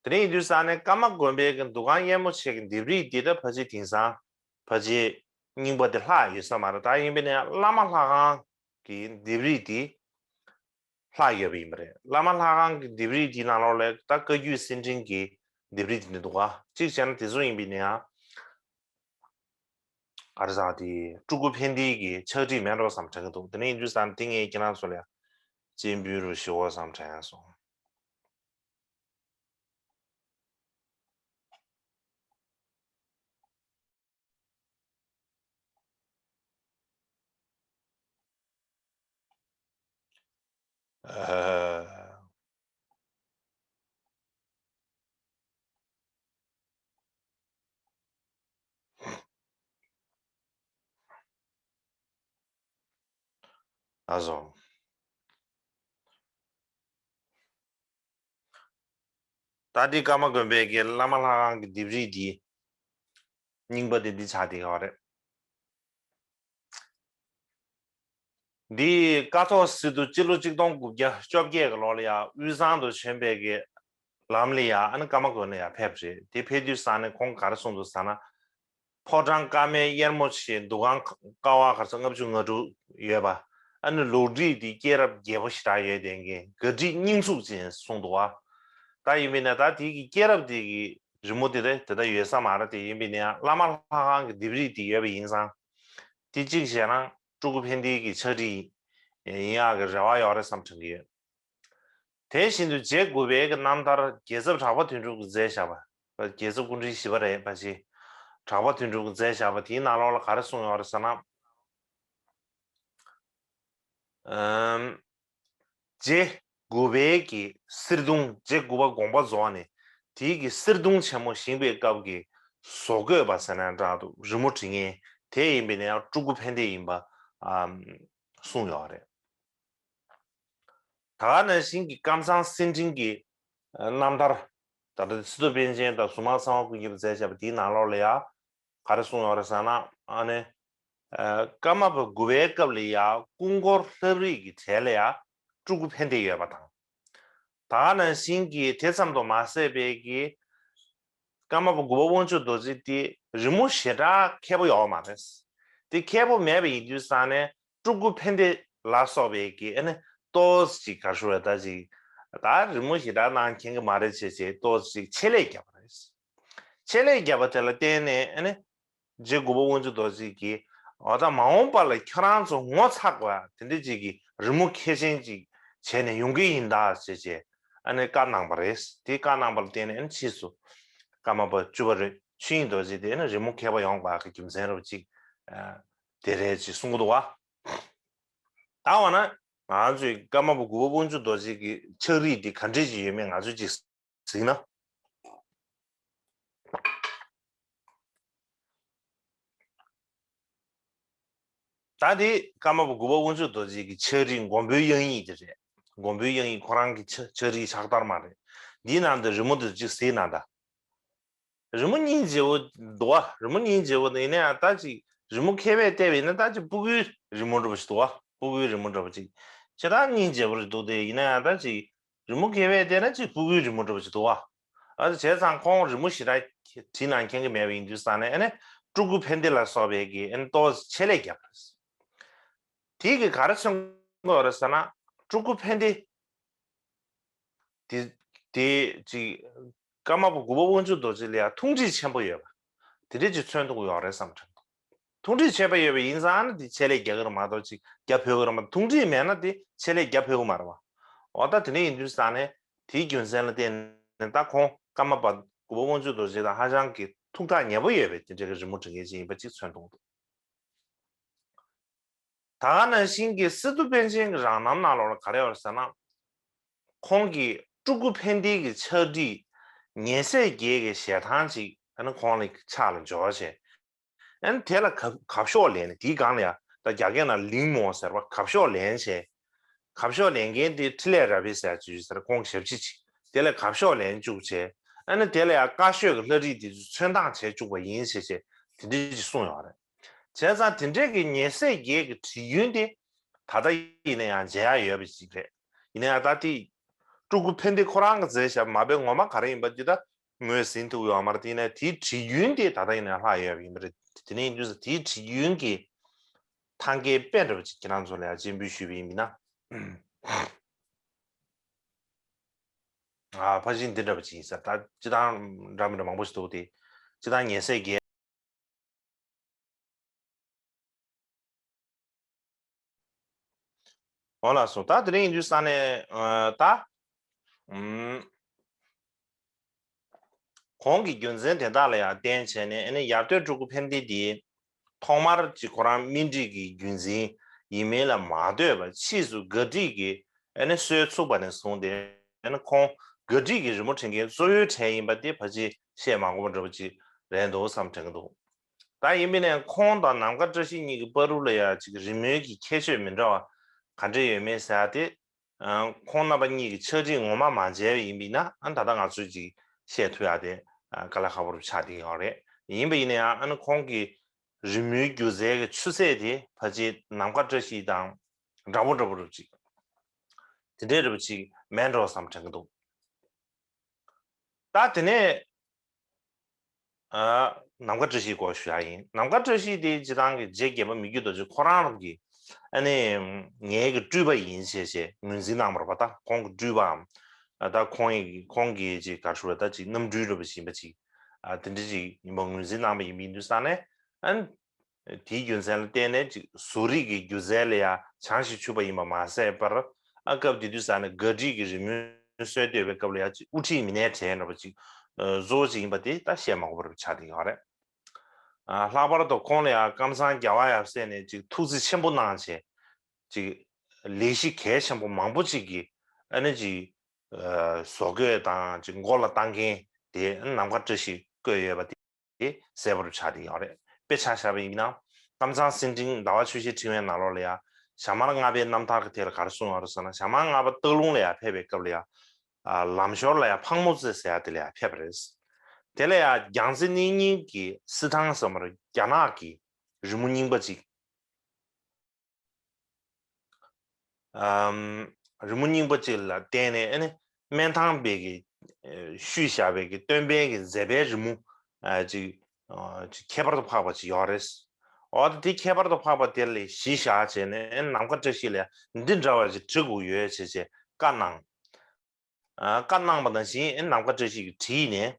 དེ་འདྲ་ཡིན་དུས་ཙང་ནས་ཀརྨ་དགོན་པའི་གི་འདུ་ཁང་གཡེར་མོ་ཆེ་གི་ལྡེབས་རིས་འདི་ད་ཕལ་ཆེར་དེང་སང་ཕལ་ཆེར་རྙིང་པ་དེ་ལྷག་ཡོད་ས་མ་རེད། ད་ཡིན་པས་ན་བླ་མ་ལྷ་ཁང་གི་ལྡེབས་རིས་དེ་ལྷག་ཡོད་པ་ཡིན་པ་རེད། བླ་མ་ལྷ་ཁང་གི་ལྡེབས་རིས་དེའི་ནང་ལོགས་ལ་ད་བཀའ་བརྒྱུད་གསེར་ཕྲེང་གི་ལྡེབས་རིས་དེ་འདྲ་འདུག་ག་གཅིག་བྱས་ན་དེ་ཚོ་ཡིན་པས་ན་ཡང་། ག་རེ་ཟེར། དེ་སྤྲུལ་སྐུ་ཕན་བདེ་གི་ཕྱག་བྲིས་མེད་འགྲོ་བསམ་དྲན་གྱི་འདུག་དེ་ནས་ཡིན་དུས་ཙང་དེ་ངས་ཁྱེད་རང་ཚོ་ལ་སྤྱན་འབུལ་རུ་ཞུ་འོ་བསམ་དྲན་སོང་། ཨ། ལགས་སོ། ད་འདི་ཀརྨ་དགོན་པའི་གི་བླ་མ་ལྷ་ཁང་གི་ལྡེབས་རིས་འདི་རྙིང་པ་དེ་འདི་ཆགས་བསྡད་ཡོད་རེད། འདི་ཀཿཐོག་སི་ཏུ་སྤྱི་ལོ་གཅིག་སྟོང་དགུ་བརྒྱ་བཅོ་བརྒྱད་ཀྱི་ལོ་ལ་ཡང་དབུས་གཙང་དུ་བྱོན་པའི་གི་ལམ་ལ་ཡང་ཨ་ནི་ཀརྨ་དགོན་ལ་ཡང་ཕེབས་རེད། དེ་ཕེབས་དུས་ས་ནས་ཁོང་ག་རེ་གསུངས་འདུག་ཟེར་ན། ཕོ་བྲང་ཀ་མེད་གཡེར་མོ་ཆེ། འདུ་ཁང་ཀ་བ་ག་ཚོད་ལྔ་བཅུ་ང་དྲུག་ཡོད་པ། ཨ་ནི་ལོ་རྒྱུས་དེ་སྐྱེས་རབས་རྒྱས་པོ་ཞེ་དྲག་ཡོད་དེ་གི་ག་སྒྲིག་སྙིང་ཚུགས་ཅན་གསུངས་འདུག་བ། ད་ཡིན་པས་ན་ད་དེ་གི་སྐྱེས་རབས་དེ་གི་རི་མོ་དེ་རེད་དེ་ད་ཡོད་ས་མ་རེད། དེ་ཡིན་པས་ན་བླ་མ་ལྷ་ཁང་གི་ལྡེབས་རིས་དེ་ཡོད་པ་ཡིན་ཙང་། དེ་གཅིག་བྱས་ན་སྤྲུལ་སྐུ་ཕན་བདེ་གི་ཕྱག་བྲིས་ཡིན་ཡག་གི་རེ་བ་ཡོད་རེད་བསམ་དྲན་གི་ཡོད། དེ་བཞིན་དུ་རྗེ་དགུ་པའི་གི་རྣམ་ཐར་རྒྱལ་ཚབ་གྲགས་པ་དོན་གྲུབ་ཀྱིས་མཛད་བཞག་པ། རྒྱལ་ཚབ་སྐུ་ཕྲེང་བཞི་པ་རེད་པ་ཅི། གྲགས་པ་དོན་གྲུབ་ཀྱིས་མཛད་བཞག་པ་དེའི་ནང་ལོགས་ལ་ག་རེ་གསུངས་ཡོད་རེད་ཟེར་ན། ཨམ། རྗེ་དགུ་པའི་གི་གསེར་གདུང་། རྗེ་དགུ་པ་དགོངས་པ་རྫོགས་ནས་དེའི་གི་གསེར་གདུང་ཆེན་མོ་བཞེངས་པའི་སྐབས་ཀྱི་བཟོ་བཀོད་པ་ཟེར་ན་འདྲ་འདུག་རི་མོ་བྲིས་མཁན་དེ་ཡིན་པས་ན་ཡང་སྤྲུལ་སྐུ་ཕན་བདེ་ཡིན་པ་ཨམ་གསུངས་ཡོད་རེད། ད་ག་ནང་བཞིན་གྱི་ཀམ་ཚང་གསེར་ཕྲེང་གི་རྣམ་ཐར། ད་ལྟ་སི་ཏུ་པཎ་ཆེན་དང་གཟུངས་མང་ཚེ་དབང་ཀུན་ཁྱབ་མཛད་བྱས་པ་དེའི་ནང་ལོགས་ལ་ཡང་ག་རེ་གསུངས་ཡོད་རེད་ཟེར་ན། ཨ་ནི་ཀརྨ་པ་དགུ་པའི་སྐབས་ལ་ཡང་སྐུ་འཁོར་ལྷ་བྲིས་ཀྱི་གྲས་ལ་ཡང་སྤྲུལ་སྐུ་ཕན་བདེ་ཡོད་པ་དང་། ད་ག་ནང་བཞིན་གྱི་དེ་ཙམ་དུ་མ་ཟད་པའི་གི་ཀརྨ་པ་དགུ་པ་དབང་ཕྱུག་རྡོ་རྗེ་དེ་རི་མོ་ཞེ་དྲག་མཁས་པོ་ཡོད་མ་རེད། དེ་མཁས་པོ་མེད་པ་ཡིན་དུས་ཙང་ནས་སྤྲུལ་སྐུ་ཕན་བདེ་ལ་སོགས་པའི་གི་ཨ་ནི་ཏོག་ཙམ་ཅིག་ག་རེ་ཞུ་དགོས་རེད། ད་ཅིག་ད་རི་མོ་ཞེ་དྲག་གནང་མཁན་གི་མ་རེད་བྱས་བྱས་ཏོག་ཙམ་ཅིག་ཆེད་ལས་བརྒྱབ་པ་རེད། ཆེད་ལས་བརྒྱབ་པ་དེ་ལ་བརྟེན་ནས་ཨ་ནི་རྗེ་དགུ་པ་དབང་ཕྱུག་རྡོ་རྗེ་གིས་འོ་ད་མ་འོངས་པ་ལ་ཁྱོད་རང་ཚོ་ངོ་ཚ་དགོས་དེ་འདྲ་ཅིག་གི་རི་མོ་མཁས་ཅན་ཅིག་བྱས་ནས་ཡོང་གི་ཡིན་ད་ཟེར་བྱས་ཨ་ནི་བཀའ་གནང་པ་རེད། དེ་བཀའ་གནང་པ་ལ་བརྟེན་ནས་ཨ་ནི་ཕྱིས་སུ་ཀརྨ་པ་བཅུ་པ་རེད་ཆོས་དབྱིངས་རྡོ་རྗེ་དེ་ཨ་ནི་རི་མོ་མཁས་པ་ཡོང་པ་གི་རྒྱུ་མཚན་རེད་ཅིག་དེ་རེད་ཅིག་གསུང་གི་འདུག་བ། ད་འོ་ན་ང་ཚོས་ཀརྨ་པ་དགུ་པ་དབང་ཕྱུག་རྡོ་རྗེ་གི་ཕྱག་བྲིས་འདི་ག་འདྲས་ཅིག་ཡོད་མེད་ང་ཚོས་ཅིག་གཟིགས་ན། ད་དེ་ཀརྨ་པ་དགུ་པ་དབང་ཕྱུག་རྡོ་རྗེ་གི་ཕྱག་བྲིས་མགོན་པོའི་དབྱངས་ཡིག་དེ་རེད། མགོན་པོའི་དབྱངས་ཡིག་ཁོ་རང་གི་ཕྱག་ཕྱག་བྲིས་ཕྱག་བསྟར་མ་རེད། འདིའི་ནང་དུ་རི་མོ་དེ་ཅིག་གཟིགས་ན་ད། རི་མོ་སྙིང་རྗེ་བོ་འདུག་བ། རི་མོ་སྙིང་རྗེ་བོ་དེ་ཡིན་ན་ཡང་ད་ཅིག་རི་མོ་མཁས་པས་བལྟས་པ་ཡིན་ན་ད་ཅིག་སྤུ་གུའི་རི་མོ་འདྲ་པོ་ཞིག་འདུག་བ། སྤུ་གུའི་རི་མོ་འདྲ་པོ་ཅིག་ཆེ་ད་སྙིང་རྗེ་བོ་རེད་འདུག་དེ་ཡིན་ན་ཡང་ད་ཅིག་རི་མོ་མཁས་པས་བལྟས་ན་ཅིག་སྤུ་གུའི་རི་མོ་འདྲ་པོ་ཅིག་འདུག་བ། ཨ་ནི་བྱས་ཙང་ཁོང་རི་མོ་ཞེ་དྲག་བྲིས་གནང་མཁན་གྱི་མེད་པ་ཡིན་དུས་ཙང་ནས་ཨ་ནི་སྤྲུལ་སྐུ་ཕན་བདེ་ལ་སོགས་པའི་གི་ཨ་ནི་ཏོག་ཙམ་ཆེད་ལས་བརྒྱབ་པ་རེད། དེ་གི་ག་རེ་མཚོན་གྱི་ཡོད་རེད་ཟེར་ན་སྤྲུལ་སྐུ་ཕན་བདེ་དེ་དེ་ཅིག་ཀརྨ་པ་དགུ་པ་དབང་ཕྱུག་རྡོ་རྗེ་ལ་ཡང་ཐུགས་འདྲིས་ཆེན་པོ་ཡོད་པ་དེ་འདྲས་ཅིག་མཚོན་ཐུབ་ཀྱི་ཡོད་རེད་བསམ་དྲན་འདུག་ཐུགས་འདྲིས་ཆེ་བ་ཡོད་པ་ཡིན་ཙང་ཨ་ནི་དེ་ཆེད་ལས་རྒྱག་གི་རེད་མ་གཏོགས་ཅིག་རྒྱ་ཕོད་ཀྱི་རེད་མ་གཏོགས་ཐུགས་འདྲིས་མེད་ན་དེ་ཆེད་ལས་རྒྱ་ཕོད་ཀྱི་མ་རེད་བ། འོ་ད་དེ་འདྲ་ཡིན་དུས་ཙང་ནས་དེའི་རྒྱུ་མཚན་ལ་བརྟེན་ནས་ད་ཁོང་ཀརྨ་པ་དགུ་པ་དབང་ཕྱུག་རྡོ་རྗེ་དང་ཧ་ཅང་གི་ཐུགས་ཐག་ཉེ་པོ་ཡོད་པའི་དེ་འདྲ་གི་རི་མོ་འབྲི་མཁན་ཅིག་ཡིན་པ་ཅིག་མཚོན་ཐུབ་འདུག་ད་ག་ནང་བཞིན་གྱི་སི་ཏུ་པཎ་ཆེན་གྱི་རང་རྣམ་ནང་ལོགས་ལ་ག་རེ་ཡོད་རེད་ཟེར་ན། ཁོང་གིས་སྤྲུལ་སྐུ་ཕན་བདེ་གི་ཕྱག་བྲིས་ཉེ་སྲས་བརྒྱད་ཀྱི་ཞལ་ཐང་ཅིག་ཨ་ནི་ཁོང་ལ་ཕྱག་ལ་འབྱོར་བྱས། ཨ་ནི་དེ་ལ་གབ་གབ་ཤོག་ལེན་ནས་དེའི་སྒང་ལ་ཡང་ད་རྒྱ་སྐད་ནང་ལིང་མོ་ཟེར་བ་གབ་ཤོག་ལེན་བྱས། གབ་ཤོག་ལེན་མཁན་དེ་འཕྲིན་ལས་རབ་འབྱམས་ཟེར་ཅིག་ཡོད་ཟེར་ཁོང་གི་ཞབས་ཕྱི་ཅིག་དེ་ལ་གབ་ཤོག་ལེན་བཅུག་བྱས། ཨ་ནི་དེ་ལ་ཡང་བཀའ་ཤོག་གི་ལྷ་བྲིས་དེ་ཚོ་ཚོན་མདངས་བྱས་བཅུག་པ་ཡིན་ཞེས་བྱས་དེ་འདྲ་ཅིག་གསུངས་ཡོད་རེད། བྱས་ཙང་དེ་འདྲའི་གི་ཉེ་སྲས་བརྒྱད་ཀྱི་བྲིས་རྒྱུན་དེ་ད་ལྟ་ཡིན་ན་ཡང་མཇལ་ཡ་ཡོད་པ་ཞིག་རེད། ཡིན་ན་ཡང་ད་དེ་སྤྲུལ་སྐུ་ཕན་བདེ་ཁོ་རང་གི་མཛད་བྱ་མ་དཔེ་ངོ་མ་ག་རེ་ཡིན་པ་འདི་ད་ངོས་ཟིན་ཐུབ་ཡོད་མ་རེད། དེ་ཡིན་ན་དེའི་བྲིས་རྒྱུན་དེ་ད་ལྟ་ཡིན་ན་ལྷག་ཡོད་པ་ཡིན་པ་རེད། དེ་ནས་ཡིན་དུས་དེའི་བྲིས་རྒྱུན་གྱི་ཐང་གའི་དཔེ་འདྲ་པོ་ཅིག་ཁྱེད་རང་ཚོ་ལ་ཡང་སྤྱན་འབུལ་ཞུས་པ་ཡིན་མིན་ན། ཨ་ཕ་ཤིང་འདི་འདྲ་པོ་ཅིག་ཡིན་ས་ད་སྤྱི་བཏང་འདྲ་མི་འདྲ་མང་པོ་ཞིག་འདུག་སྟེ་སྤྱི་བཏང་ཉེ་སྲས་བརྒྱད། འོ་ལགས་སོ། ད་དེ་རིང་ཡིན་དུས་ས་ནས་ད་ཨུམ་གོང་གི་རྒྱུ་མཚན་དེ་དག་ལ་ཡང་བརྟེན་བྱས་ནས་ཨ་ནི་ཡར་སྟོད་སྤྲུལ་སྐུ་ཕན་བདེ་འདི་ཐོག་མར་ཅིག་ཁོ་རང་སྨིན་བྲིས་ཀྱི་རྒྱུན་འཛིན་ཡིན་མིན་ལ་མ་ལྟོས་པར་ཕྱིས་སུ་དགའ་བྲིས་ཀྱི་ཨ་ནི་སྲོལ་ཚུགས་པ་ནས་བཟུང་སྟེ་ཨ་ནི་ཁོང་དགའ་བྲིས་ཀྱི་རི་མོ་འབྲི་མཁན་གཙོ་བོའི་གྲས་ཡིན་པ་དེ་ཕལ་ཆེར་བཤད་མ་དགོས་པ་འདྲ་པོ་ཅིག་རེད་འདུག་བསམ་དྲན་གྱི་འདུག་ད་ཡིན་པས་ན་ཁོང་དང་ནམ་མཁའ་བཀྲ་ཤིས་གཉིས་ཀྱི་བར་དུ་ལ་ཡང་ཅིག་རི་མོའི་གི་ཁྱད་ཆོས་མི་འདྲ་བ་ ག་འདྲས་ཡོད་མེད་ཟེར་ཡ་དེ། ཨ་ཁོང་རྣམ་པ་གཉིས་ཀྱི་ཕྱག་བྲིས་ངོ་མ་མ་མཇལ་བ་ཡིན་པ་ཡིན་ན། ཨ་ད་ལྟ་ང་ཚོས་ཅིག་བཤད་ཐུབ་ཡ་དེ་ཨ་དཀའ་ལས་ཁག་པོ་རུ་ཆགས་བསྡད་ཡོད་རེད། ཡིན་པ་ཡིན་ན་ཡང་ཨ་ནི་ཁོང་གི་རི་མོའི་སྒྱུ་རྩལ་གྱི་ཆུ་ཚད་དེ་ཕལ་ཆེར་ནམ་མཁའ་བཀྲ་ཤིས་དང་འདྲ་པོ་འདྲ་པོ་རུ་ཅིག་དེ་འདྲའི་རུ་ཅིག་མེད་འགྲོ་བསམ་དྲན་གྱི་འདུག་ད་དེ་ནས་ཨ་ནམ་མཁའ་བཀྲ་ཤིས་སྐོར་ཞུ་ཡ་ཡིན། ནམ་མཁའ་བཀྲ་ཤིས་དེ་སྤྱིར་བཏང་གི་རྗེ་བརྒྱད་པ་མི་བསྐྱོད་རྡོ་རྗེ་ཁོ་རང་རང་གི་ཨ་ནི་ངེད་ཀྱི་སྤྲུལ་པ་ཡིན་ཞེས་བྱས་ངོས་འཛིན་གནང་བ་རེད་པ། ད་ཁོང་གི་སྤྲུལ་པའམ་ཨ་ད་ཁོང་ཡི་ཁོང་གི་ཅིག་ག་རེ་ཞུ་དགོས་རེད། ད་ཅིག་རྣམ་སྤྲུལ་འདྲ་པོ་ཞིག་ཡིན་པ་ཅིག་ཨ་དེ་འདྲ་ཅིག་ཡིན་པ་ངོས་འཛིན་གནང་བ་ཡིན་པ་ཡིན་དུས་ཙང་ནས་ཨ་ནི། དེའི་རྒྱུ་མཚན་ལ་བརྟེན་ནས་ཅིག་བཟོ་རིག་གི་སྒྱུ་རྩལ་ལ་ཡང་བྱང་ཞིང་ཆུབ་པ་ཡིན་པ་མ་ཟད་པར། ཨ་སྐབས་དེ་དུས་ཙང་ནས་ག་བྲིས་ཀྱི་རི་མོའི་སྲོལ་བཏོད་པའི་སྐབས་ལ་ཡང་ཅིག་དབུ་ཁྲིད་མི་སྣའི་གྲས་འདྲ་པོ་ཅིག་ཨ་བཟོ་ཅིག་ཡིན་པ་དེ་ད་བཤད་མ་དགོས་པ་རུ་ཆགས་བསྡད་ཡོད་རེད། ཨ་ལྷག་པར་དུ་ཁོང་ལ་ཡང་ཀམ་ཚང་རྒྱལ་བ་ཡབ་སྲས་ནས་ཅིག་ཐུགས་རྩིས་ཆེན་པོ་གནང་བྱས། ཅིག་ལས་གཞི་གལ་ཆེན་པོ་མང་པོ་ཅིག་གི་ཨ་ནི་ཅིག་ཨ་བཟོ་བཀོད་དང་ཅིག་མགོ་ལ་བཏགས་མཁན་དེ་ནམ་མཁའ་བཀྲ་ཤིས་བཀོད་ཡོད་པ་དེ། དེ་གསལ་པོར་ཆགས་བསྡད་ཡོད་རེད། དཔེ་ཆ་བཞག་པ་ཡིན་ན། ཀམ་ཚང་སེང་ཕྲེང་ཟླ་བ་ཆུ་བཞིའི་ཕྲེང་བའི་ནང་ལོགས་ལ་ཡང་ཞྭ་དམར་ལྔ་པའི་རྣམ་ཐར་གྱི་ཐད་ལ་ག་རེ་གསུངས་ཡོད་རེད་ཟེར་ན། ཞྭ་དམར་ལྔ་པ་སྟག་ལུང་ལ་ཡང་ཕེབས་པའི་སྐབས་ལ་ཡང་ཨ་ལམ་ཞོར་ལ་ཡང་ཕག་མོ་རྩེ་ཟེར་ཡ་དེ་ལ་ཡང་ཕེབས་པ་རེད། དེ་ལ་ཡང་རྒྱལ་རྩེ་གནས་རྙིང་གི་བསིལ་ཐང་ཟེར་མ་རེད། རྒྱ་ནག་གི་རི་མོ་རྙིང་པ་ཅིག་ཨམ། རི་མོ་རྙིང་པ་ཅིག་ལ་བརྟེན་ནས་ཨ་ནི་སྨན་ཐང་པའི་གི་ཨེ་བཤུས་བཞག་པའི་གི་སྟོན་པའི་གི་མཛད་པའི་རི་མོ་ཨ་ཅིག་ཨ་ཅིག་ཁྱད་པར་དུ་འཕགས་པ་ཅིག་ཡོད་རེད། འོ་ད་དེ་ཁྱད་པར་དུ་འཕགས་པ་དེ་ལ་གཞི་བཞག་བྱས་ནས་ཨ་ནི་ནམ་མཁའ་བཀྲ་ཤིས་ལ་འདི་འདྲ་བ་ཅིག་བྲི་དགོས་ཡོད་བྱས་བྱས་བཀའ་གནང་། ཨ་བཀའ་གནང་བ་ནང་བཞིན་ཨ་ནི་ནམ་མཁའ་བཀྲ་ཤིས་ཀྱིས་བྲིས་ནས།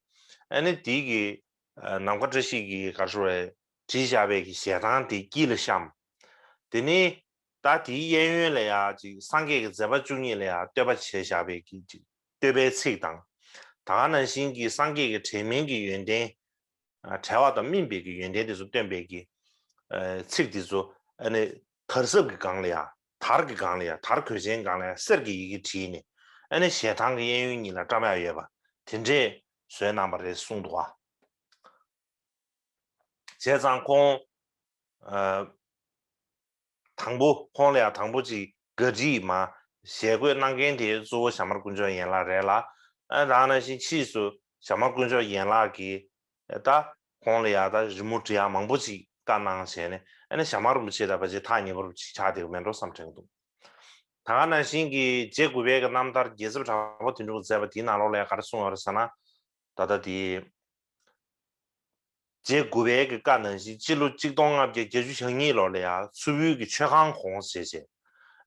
ཨ་ནི་དེའི་གི་ཨ་ནམ་མཁའ་བཀྲ་ཤིས་ཀྱིས་ག་རེ་ཞུ་དགོས་རེད། བྲིས་བཞག་པའི་གི་ཞལ་ཐང་དེ་དཀྱིལ་ལ་བཤམས། དེ་ནས་ད་དེའི་གཡས་གཡོན་ལ་ཡང་ཅིག་སངས་རྒྱས་ཀྱི་མཛད་པ་བཅུ་གཉིས་ལ་ཡང་བསྟོད་པ་བྱས་བཞག་པའི་གི་ཅིག་བསྟོད་པའི་ཚིག་དང་། ད་ག་ནང་བཞིན་གྱི་སངས་རྒྱས་ཀྱི་དྲན་མིན་གྱི་ཡོན་ཏན། ཨ་བྲལ་བ་དང་སྨིན་པའི་གི་ཡོན་ཏན་དེ་ཚོ་སྟོན་པའི་གི་ཨ་ཚིག་དེ་ཚོ་ཨ་ནི་དར་ཟབ་ཀྱི་སྒང་ལ་ཡང་། དར་གྱི་སྒང་ལ་ཡང་། དར་གོས་ཆེན་སྒང་ལ་ཡང་གསེར་གྱི་ཡི་གེ་བྲིས་ནས་ཨ་ནི་ཞལ་ཐང་གི་གཡས་གཡོན་གཉིས་ལ་བཀྲམ་ཡ་ཡོད་པ་དེ་འདྲས་བཟོས་གནང་བ་རེད་གསུངས་འདུག་བ། བྱས་ཙང་ཁོང་ཨ་དང་པོ་ཁོང་ལ་ཡང་དང་པོ་ཅིག་ག་བྲིས་མ་ཞལ་བཀོད་གནང་མཁན་དེ་གཙོ་བོ་ཞྭ་དམར་དཀོན་མཆོག་ཡན་ལག་རེད་ལ། ཨ་ད་ནང་བཞིན་ཕྱིས་སུ་ཞྭ་དམར་དཀོན་མཆོག་ཡན་ལག་གིས་ད་ཁོང་ལ་ཡང་ད་རི་མོ་འབྲི་ཡག་མང་པོ་ཅིག་བཀའ་གནང་བྱས་ནས། ཨ་ནི་ཞྭ་དམར་རིན་པོ་ཆེ་ད་ཕལ་ཆེར་ཐག་ཉེ་པོ་རུ་ཅིག་ཆགས་བསྡད་ཀྱི་མེད་འགྲོ་བསམ་དྲན་གྱི་འདུག་ད་ག་ནང་བཞིན་གྱི་རྗེ་གུས་པའི་གི་རྣམ་ཐར་རྒྱལ་ཚབ་གྲགས་པ་དོན་གྲུབ་ཀྱིས་མཛད་པ་དེའི་ནང་ལོགས་ལ་ཡང་ག་རེ་གསུངས་ཡོད་རེད་ཟེར་ན། ད་ལྟ་དེ་རྗེ་གུས་པའི་གི་བཀའ་ནང་བཞིན་སྤྱི་ལོ་གཅིག་སྟོང་ལྔ་བརྒྱ་བརྒྱད་ཅུ་གྱ་གཉིས་ལོ་ལ་ཡང་མཚུར་ཕུའི་གི་མཆོད་ཁང་གོང་བྱས་བྱས།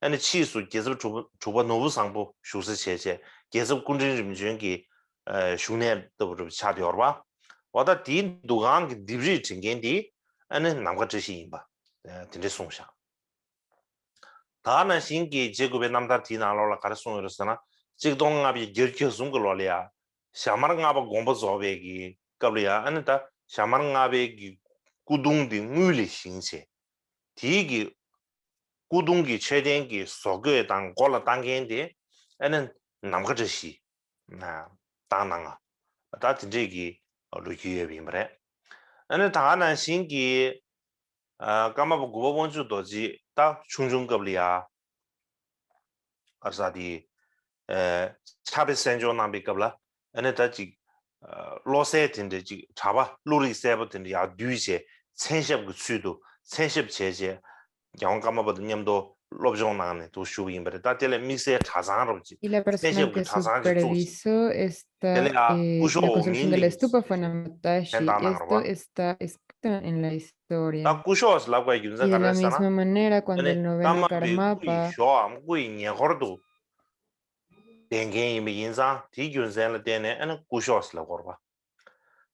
ཨ་ནི་ཕྱིས་སུ་རྒྱལ་ཚབ་དྲུག་པ་དྲུག་པ་ནོར་བུ་བཟང་པོ་བཞུགས་ས་བྱས་བྱས། རྒྱལ་ཚབ་སྐུ་ཕྲེང་རིམ་བྱོན་གྱི་ཨ་བཞུགས་གནས་ལྟ་བུ་རུ་ཆགས་བསྡད་ཡོད་རེད་པ། འོ་ད་དེའི་འདུ་ཁང་གི་ལྡེབས་རིས་འབྲི་མཁན་དེ་ཨ་ནི་ནམ་མཁའ་བཀྲ་ཤིས་ཡིན་པ་ཨ་དེ་འདྲས་གསུངས་བཞག་ད་ག་ནང་བཞིན་གྱི་རྗེ་གུས་པའི་རྣམ་ཐར་དེའི་ནང་ལོགས་ལ་ག་རེ་གསུངས་ཡོད་རེད་ཟེར་ན། གཅིག་སྟོང་ལྔ་བརྒྱ་བརྒྱད་ཅུ་གྱ་གསུམ་གྱི་ལོ་ལ་ཡང་ཞྭ་དམར་ལྔ་པ་དགོངས་པ་རྫོགས་པའི་གི་སྐབས་ལ་ཡང་། ཨ་ནི་ད་ཞྭ་དམར་ལྔ་པའི་གི་སྐུ་གདུང་དེ་དངུལ་ལས་བཞེངས་བྱས། དེའི་གི་སྐུ་གདུང་གི་མཆོད་རྟེན་གྱི་བཟོ་བཀོད་དང་མགོ་ལ་བཏགས་མཁན་དེ་ཨ་ནི་ནམ་མཁའ་བཀྲ་ཤིས་བཏགས་གནང་ང་། ད་དེ་འདྲས་ཀྱི་ལོ་རྒྱུས་ཡོད་པ་ཡིན་པ་རེད། ཨ་ནི་ད་ག་ནང་བཞིན་གྱི་ཨ་ཀརྨ་པ་གུས་པ་དབང་ཕྱུག་རྡོ་རྗེ་ད་ཆུང་ཆུང་སྐབས་ལ་ཡ། ཨ་ས་དེ་ཨ་ཕྱག་དཔེ་གསན་སྦྱོང་གནང་པའི་སྐབས་ལ། ཨ་ནི་ད་ཅིག་ཨ་བློ་གསལ་དེ་འདྲ་ཅིག་གྲྭ་པ་བློ་རིག་གསལ་པོ་དེ་འདྲ་ཡར་བསྡུས་བྱས། མཚན་ཞབས་ཀྱི་ཚུལ་དུ་མཚན་ཞབས་བྱས་བྱས། རྒྱལ་དབང་ཀརྨ་པ་དང་མཉམ་དུ་སློབ་སྦྱོང་གནང་ནས་འདུག་བཞུགས་པ་ཡིན་པ་རེད། ད་དེ་ལ་དམིགས་བསལ་གྲྭ་ཚང་རོབ་ཅིག Y la མཚན་ཞབས་ཀྱི་persona que གྲྭ་ཚང་ཅིག་བཙུགས། supervisó esta, དེ་ལ་ཡང་སྐུ eh, la ཞབས་འོག་མིན་construcción del གླིང་དེ་estupa fue una Mataashi. མཚན་བཏགས་གནང་རོགས། Esto está escrito en la ད་historia. སྐུ་ཞབས་ལབ་དགོས་རྒྱུ་མཚན་ག་རེ་རེད་ཟེར་ན། ཨ་ནི་ཀརྨ་པའི་སྐུ་ཡི་ཞོ་འམ་སྐུ་ཡི་ཉེ་འཁོར་དུ་བསྡད་མཁན་ཡིན་པ་ཡིན་ཙང་། དེའི་རྒྱུ་མཚན་ལ་བརྟེན་ནས་ཨ་ནི་སྐུ་ཞབས་ལབ་དགོས་རེད་པ།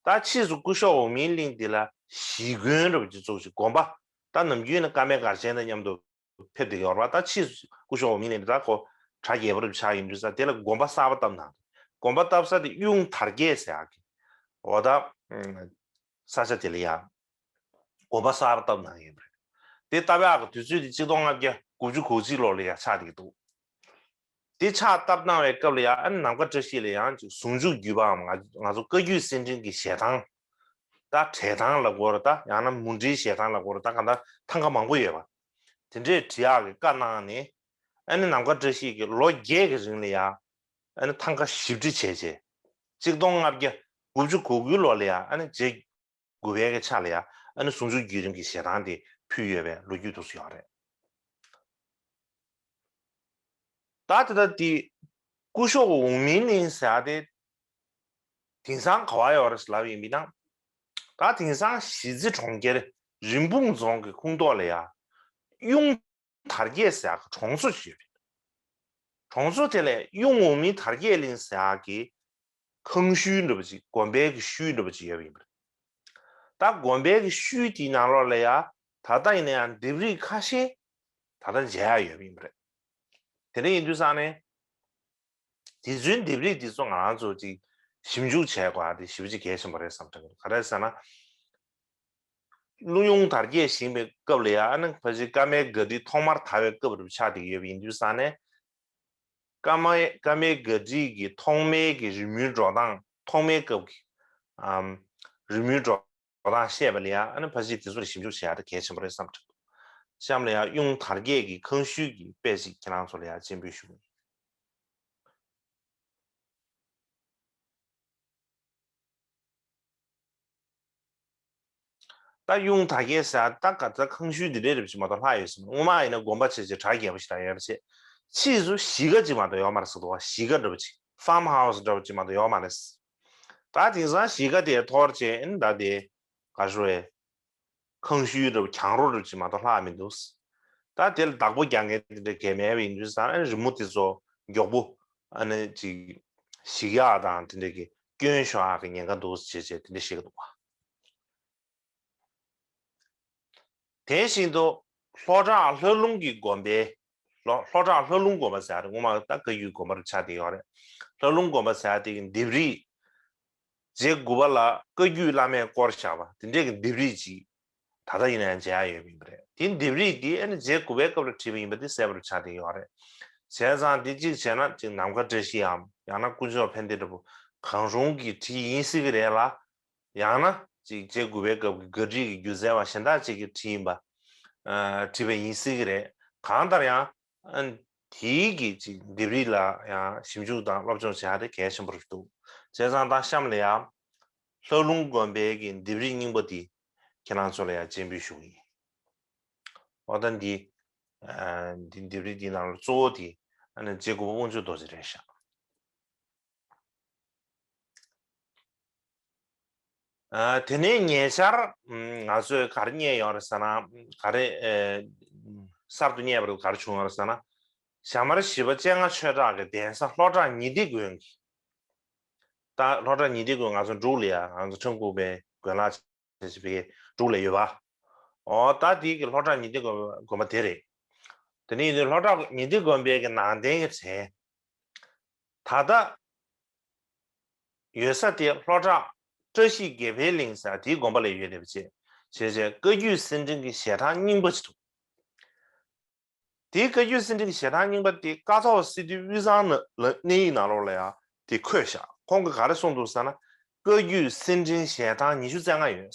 ད་ཕྱིས་སུ་སྐུ་ཞབས་འོག་མིན་གླིང་འདི་ལ་གཞིས་དགོན་རབ་ཀྱི་ཚུགས་ཤིག་དགོན་པ། ད་ནམ་རྒྱུན་ནི་ཀརྨའི་སྒར་ཆེན་དང་མཉམ་དུ་ཕེབས་བསྡད་ཡོད་རེད་པ། ད་ཕྱིས་སུ་སྐུ་ཞབས་འོག་མིན་གླིང་འདི་ད་ཁོ་གྲྭ་རྒྱས་པ་རུ་ཆགས་ཡིན་དུས་ཙང་། དེ་ལ་དགོན་པ་གསར་པ་བཏབ་གནང་། དགོན་པ་བཏབ་ས་དེ་གཡུང་དར་རྒྱས་ཟེར་ཡག་གི། འོ་ད་ས་ཆ་དེ་ལ་ཡ། དགོན་པ་གསར་པ་བཏབ་གནང་ཡོད་པ་རེད། དེ་བཏབ་ཡག་གི་དུས་ཚོད་དེ་གཅིག་སྟོང་ལྔ་བརྒྱ་དགུ་བཅུ་གོ་གཅིག་ལོ་ལ་ཡ་ཆགས་བསྡད་ཀྱི་འདུག་དེ་ཕྱག་བཏབ་གནང་བའི་སྐབས་ལ་ཡང་ཨ་ནི་ནམ་མཁའ་བཀྲ་ཤིས་ལ་ཡང་ཅིག་ཟུང་འཇུག་བརྒྱུད་པའམ་ང་ང་ཚོ་བཀའ་བརྒྱུད་གསེར་ཕྲེང་གི་ཞལ་ཐང་། ད་བྲེ་ཐང་ལབ་དགོས་རེད། ད་ཡང་ན་མུ་འབྲེལ་ཞལ་ཐང་ལབ་དགོས་རེད། ད་གང་ལྟར་ཐང་ག་མང་པོ་ཡོད་པ། དེ་འདྲས་བྲི་ཡག་གི་བཀའ་གནང་ནས། ཨ་ནི་ནམ་མཁའ་བཀྲ་ཤིས་ཀྱིས་ལོ་བརྒྱད་ཀྱི་རིང་ལ་ཡ་ཨ་ནི་ཐང་ཀ་ཞིབ་འབྲི་བྱས་རྗེས་གཅིག་སྟོང་ལྔ་བརྒྱ་དགུ་བཅུ་གོ་དགུའི་ལོ་ལ་ཡ་ཨ་ནི་རྗེ་དགུ་པའི་གི་ཆ་ལ་ཡ་ཨ་ནི་ཟུང་འཇུག་བརྒྱུད་རིམ་གྱི་ཞལ་ཐང་དེ་ཕུལ་ཡོད་པའི་ལོ་རྒྱུས་འདུག་སེ་ཡོད་རེད། ད་དེ་ལྟ་དེ་སྐུ་ཞབས་འོག་མིན་གླིང་ཟེར་ཡ་དེ་དེང་སང་ག་བ་ཡོད་རེད་ལབ་ཡིན་པ་ཡིན་ན། ད་དེང་སང་གཞིས་རྩེ་གྲོང་ཁྱེར་རིན་སྤུངས་རྫོང་གི་ཁོངས་གཏོགས་ལ་ཡ་གཡུང་དར་རྒྱས་ཟེར་ཡ་གི་གྲོང་ཚོ་ཞིག་ཡོད་པ་ཡིན། གྲོང་ཚོ་དེ་ལ་གཡུང་འོག་མིན་དར་རྒྱས་གླིང་ཟེར་ཡ་གི་ཁང་ཤུལ་འདྲ་པོ་ཅིག་དགོན་པའི་གི་ཤུལ་འདྲ་པོ་ཅིག་ཡོད་པ་ཡིན་པ་རེད། ད་དགོན་པའི་གི་ཤུལ་དེའི་ནང་ལོགས་ལ་ཡ་ད་ལྟ་ཡིན་ན་ཡང་ལྡེབས་རིས་ཁ་ཤས་ད་ལྟ་མཇལ་ཡ་ཡོད་པ་ཡིན་པ་རེད། དེ་འདྲ་ཡིན་དུས་ཙང་ནས། དེ་ཚོའི་ལྡེབས་རིས་དེ་ཚོ་ང་རང་ཚོ་ཅིག་ཞིབ་འཇུག་བྱས་དགོས་ཡ་དེ་ཞེ་པོ་ཅིག་གལ་ཆེན་པོ་རེད་བསམ་དྲན་གྱི་འདུག་ག་རེ་ཟེར་ན། ཀླུ་གཡུང་དར་རྒྱས་བཞེངས་པའི་སྐབས་ལ་ཡ་ཨ་ནི་ཕལ་ཆེར་ཀ་མའི་དགའ་ཁྲི་ཐོག་མར་དར་བའི་སྐབས་རུ་ཆགས་བསྡད་ཀྱི་ཡོད་པ་ཡིན་དུས་ཙང་ནས། ཀ་མའི་ཀ་མའི་དགའ་ཁྲི་གི་ཐོག་མའི་གི་རི་མོའི་འགྲོ་སྟངས་ཐོག་མའི་སྐབས་ཀྱི་ཨམ་རི་མོའི་འགྲོ་སྟངས་བཤད་པ་ལ་ཡ་ཨ་ནི་ཕལ་ཆེར་དེ་ཚོ་ལ་ཞིབ་འཇུག་བྱེད་ཡ་དེ་གལ་ཆེན་པོ་རེད་བསམ་དྲན་འདུག་གཤམ་ལ་ཡ་གཡུང་དར་རྒྱས་ཀྱི་ཁང་ཤུལ་གྱི་དཔེ་ཅིག་ཁྱེད་རང་ཚོ་ལ་ཡ་སྤྱན་འབུལ་ཞུ་གི་ཡིན། ད་གཡུང་དར་རྒྱས་ཟེར་ད་ག་ཚ་ཁང་ཤུལ་འདི་འདྲའི་རིབ་ཅིག་མ་གཏོགས་ལྷག་ཡོད་ཟེར་མ་སྔོན་མ་ཡིན་ན་དགོན་པ་ཆེ་ཆེ་གྲྭ་རྒྱས་པོ་ཞིག་དང་ཡོད་པ་བྱས། ཕྱིས་སུ་གཞིས་ཀ་ཅིག་མ་གཏོགས་ཡོད་མ་རེད་ཟེར་འདུག་བ། གཞིས་ཀ་འདྲ་པོ་ཅིག་ཕམ་ཧའུ་སི་འདྲ་པོ་ཅིག་མ་གཏོགས་ཡོད་མ་རེད། ད་དེང་སང་གཞིས་ཀ་དེ་འཐོར་བྱས་ཨ་ནི་ད་དེ་ག་ཞུ་བས། ཁང་ཤུལ་རུ་གྱང་རོ་རུ་ཅིག་མ་གཏོགས་ལྷག་མི་འདུག་ད་དེ་ལ་བདག་པོ་རྒྱག་མཁན་དེ་འདྲ་གས་མེད་པ་ཡིན་དུས་ཙང་ཨ་ནི་རི་མོ་དེ་ཚོ་མགྱོགས་པོ་ཨ་ནི་ཅིག་ཞིག་ཡག་དང་དེ་འདྲ་གི་སྐྱོན་ཤོར་ཡག་གི་ཉེན་ཁ་འདུག་ཅེས་བྱས་དེ་འདྲ་བཤད་ཀྱི་འདུག་བ། དེ་བཞིན་དུ་ལྷོ་བྲག་ལྷ་ལུང་གི་དགོན་པའི་ལྷོ་ལྷོ་བྲག་ལྷ་ལུང་དགོན་པ་ཟེར་ཡ་རེད། སྔོན་མ་ད་བཀའ་བརྒྱུད་དགོན་པ་རུ་ཆགས་བསྡད་ཡོད་རེད། ལྷ་ལུང་དགོན་པ་ཟེར་ཡ་དེ་གི་ལྡེབས་རིས། རྗེ་དགུ་པ་ལ་བཀའ་བརྒྱུད་བླ་མས་བསྐོར་བཞག་པ་དེ་འདྲས་ཀྱི་ལྡེབས་རིས་ཅིག་ད་ལྟ་ཡིན་ན་ཡང་མཇལ་ཡ་ཡོད་པ་ཡིན་པ་རེད། དེ་ལྡེབས་རིས་དེ་ཨ་ནི་རྗེ་དགུ་པའི་སྐབས་ལ་བྲིས་པ་ཡིན་པ་དེ་གསལ་པོར་ཆགས་བསྡད་ཡོད་རེད། བྱས་ཙང་དེ་གཅིག་བྱས་ན་ཅིག་ནམ་མཁའ་བཀྲ་ཤིས་འམ་ཡང་ན་དཀོན་མཆོག་ཕན་བདེ་འདྲ་པོ་གང་རུང་གིས་བྲིས་ཡིན་སྲིད་ཀྱི་རེད་ལ། ཡང་ན་ཅིག་རྗེ་དགུ་པའི་སྐབས་ཀྱི་དགའ་ཁྲི་གི་སྒྱུ་རྩལ་བ་གཞན་དག་ཅིག་གིས་བྲིས་ཡིན་པ། ཨ་བྲིས་པ་ཡིན་སྲིད་ཀྱི་རེད། གང་ལྟར་ཡང་ཨ་དེའི་གི་ཅིག་ལྡེབས་རིས་ལ་ཡང་ཞིབ་འཇུག་དང་སློབ་སྦྱོང་བྱེད་ཡ་དེ་གལ་ཆེན་པོ་རེད་འདུག་བྱས་ཙང་ད་གཤམ་ལ་ཡང་ལྷ་ལུང་དགོན་པའི་གི་ལྡེབས་རིས་རྙིང་པ་དེ་ཁྱེད་རང་ཚོ་ལ་ཡང་སྤྱན་འབུལ་ཞུ་གི་ཡིན། འོ་ད་འདི་ཨ་འདི་ལྡེབས་རིས་འདི་ནང་ལ་གཙོ་བོ་དེ་ཨ་ནི་རྗེ་དགུ་པ་དབང་ཕྱུག་རྡོ་རྗེ་རེད་ཤག་ཨ་དེ་ནས་ཉེ་ཆར་ང་ཚོས་ག་རེ་རྙེད་ཡོད་རེད་ཟེར་ན། ག་རེ་ཨེ་གསར་དུ་རྙེད་པ་རེད། ག་རེ་བྱུང་ཡོད་རེད་ཟེར་ན། ཞྭ་དམར་ཞི་བ་སྤྱན་སྔ་ཆོས་གྲགས་ཀྱི་གདན་ས་ལྷོ་བྲག་ཉི་ཟླའི་དགོན་གྱི། ད་ལྷོ་བྲག་ཉི་ཟླའི་དགོན་ང་ཚོ་འབྲུག་ལ་ཡ་ང་ཚོ་ཁྲ་འགུ་པའི་དགོན་ལག་ཅེས་པའི་འབྲུག་ལ་ཡོད་པ། འོ་ད་དེའི་གི་ལྷོ་བྲག་ཉི་ཟླའི་དགོན་དགོན་པ་དེ་རེད། དེ་ནས་ཡིན་དུས་ལྷོ་བྲག་ཉི་ཟླའི་དགོན་པའི་གི་ནང་རྟེན་གྱི་གྲས། ད་ལྟ་ཡོད་ས་དེ་ལྷོ་བྲག་བཀྲ་ཤིས་དགེ་འཕེལ་གླིང་ཟེར་དེའི་དགོན་པ་ལ་ཡོད་བསྡད་པ་བྱས། བྱས་བྱས་བཀའ་བརྒྱུད་གསེར་ཕྲེང་གི་ཞལ་ཐང་རྙིང་པ་ཅིག་འདུག་དེའི་བཀའ་བརྒྱུད་གསེར་ཕྲེང་གི་ཞལ་ཐང་རྙིང་པ་དེ་ཀཿཐོག་སི་ཏུའི་དབུས་གཙང་ནང་ལ་གནས་ཡིག་ནང་ལོགས་ལ་ཡང་དེ་འཁོད་བཞག་ཁོང་གིས་ག་རེ་གསུངས་འདུག་ཟེར་ན། བཀའ་བརྒྱུད་གསེར་ཕྲེང་ཞལ་ཐང་ཉི་ཤུ་རྩ་ལྔ་ཡོད།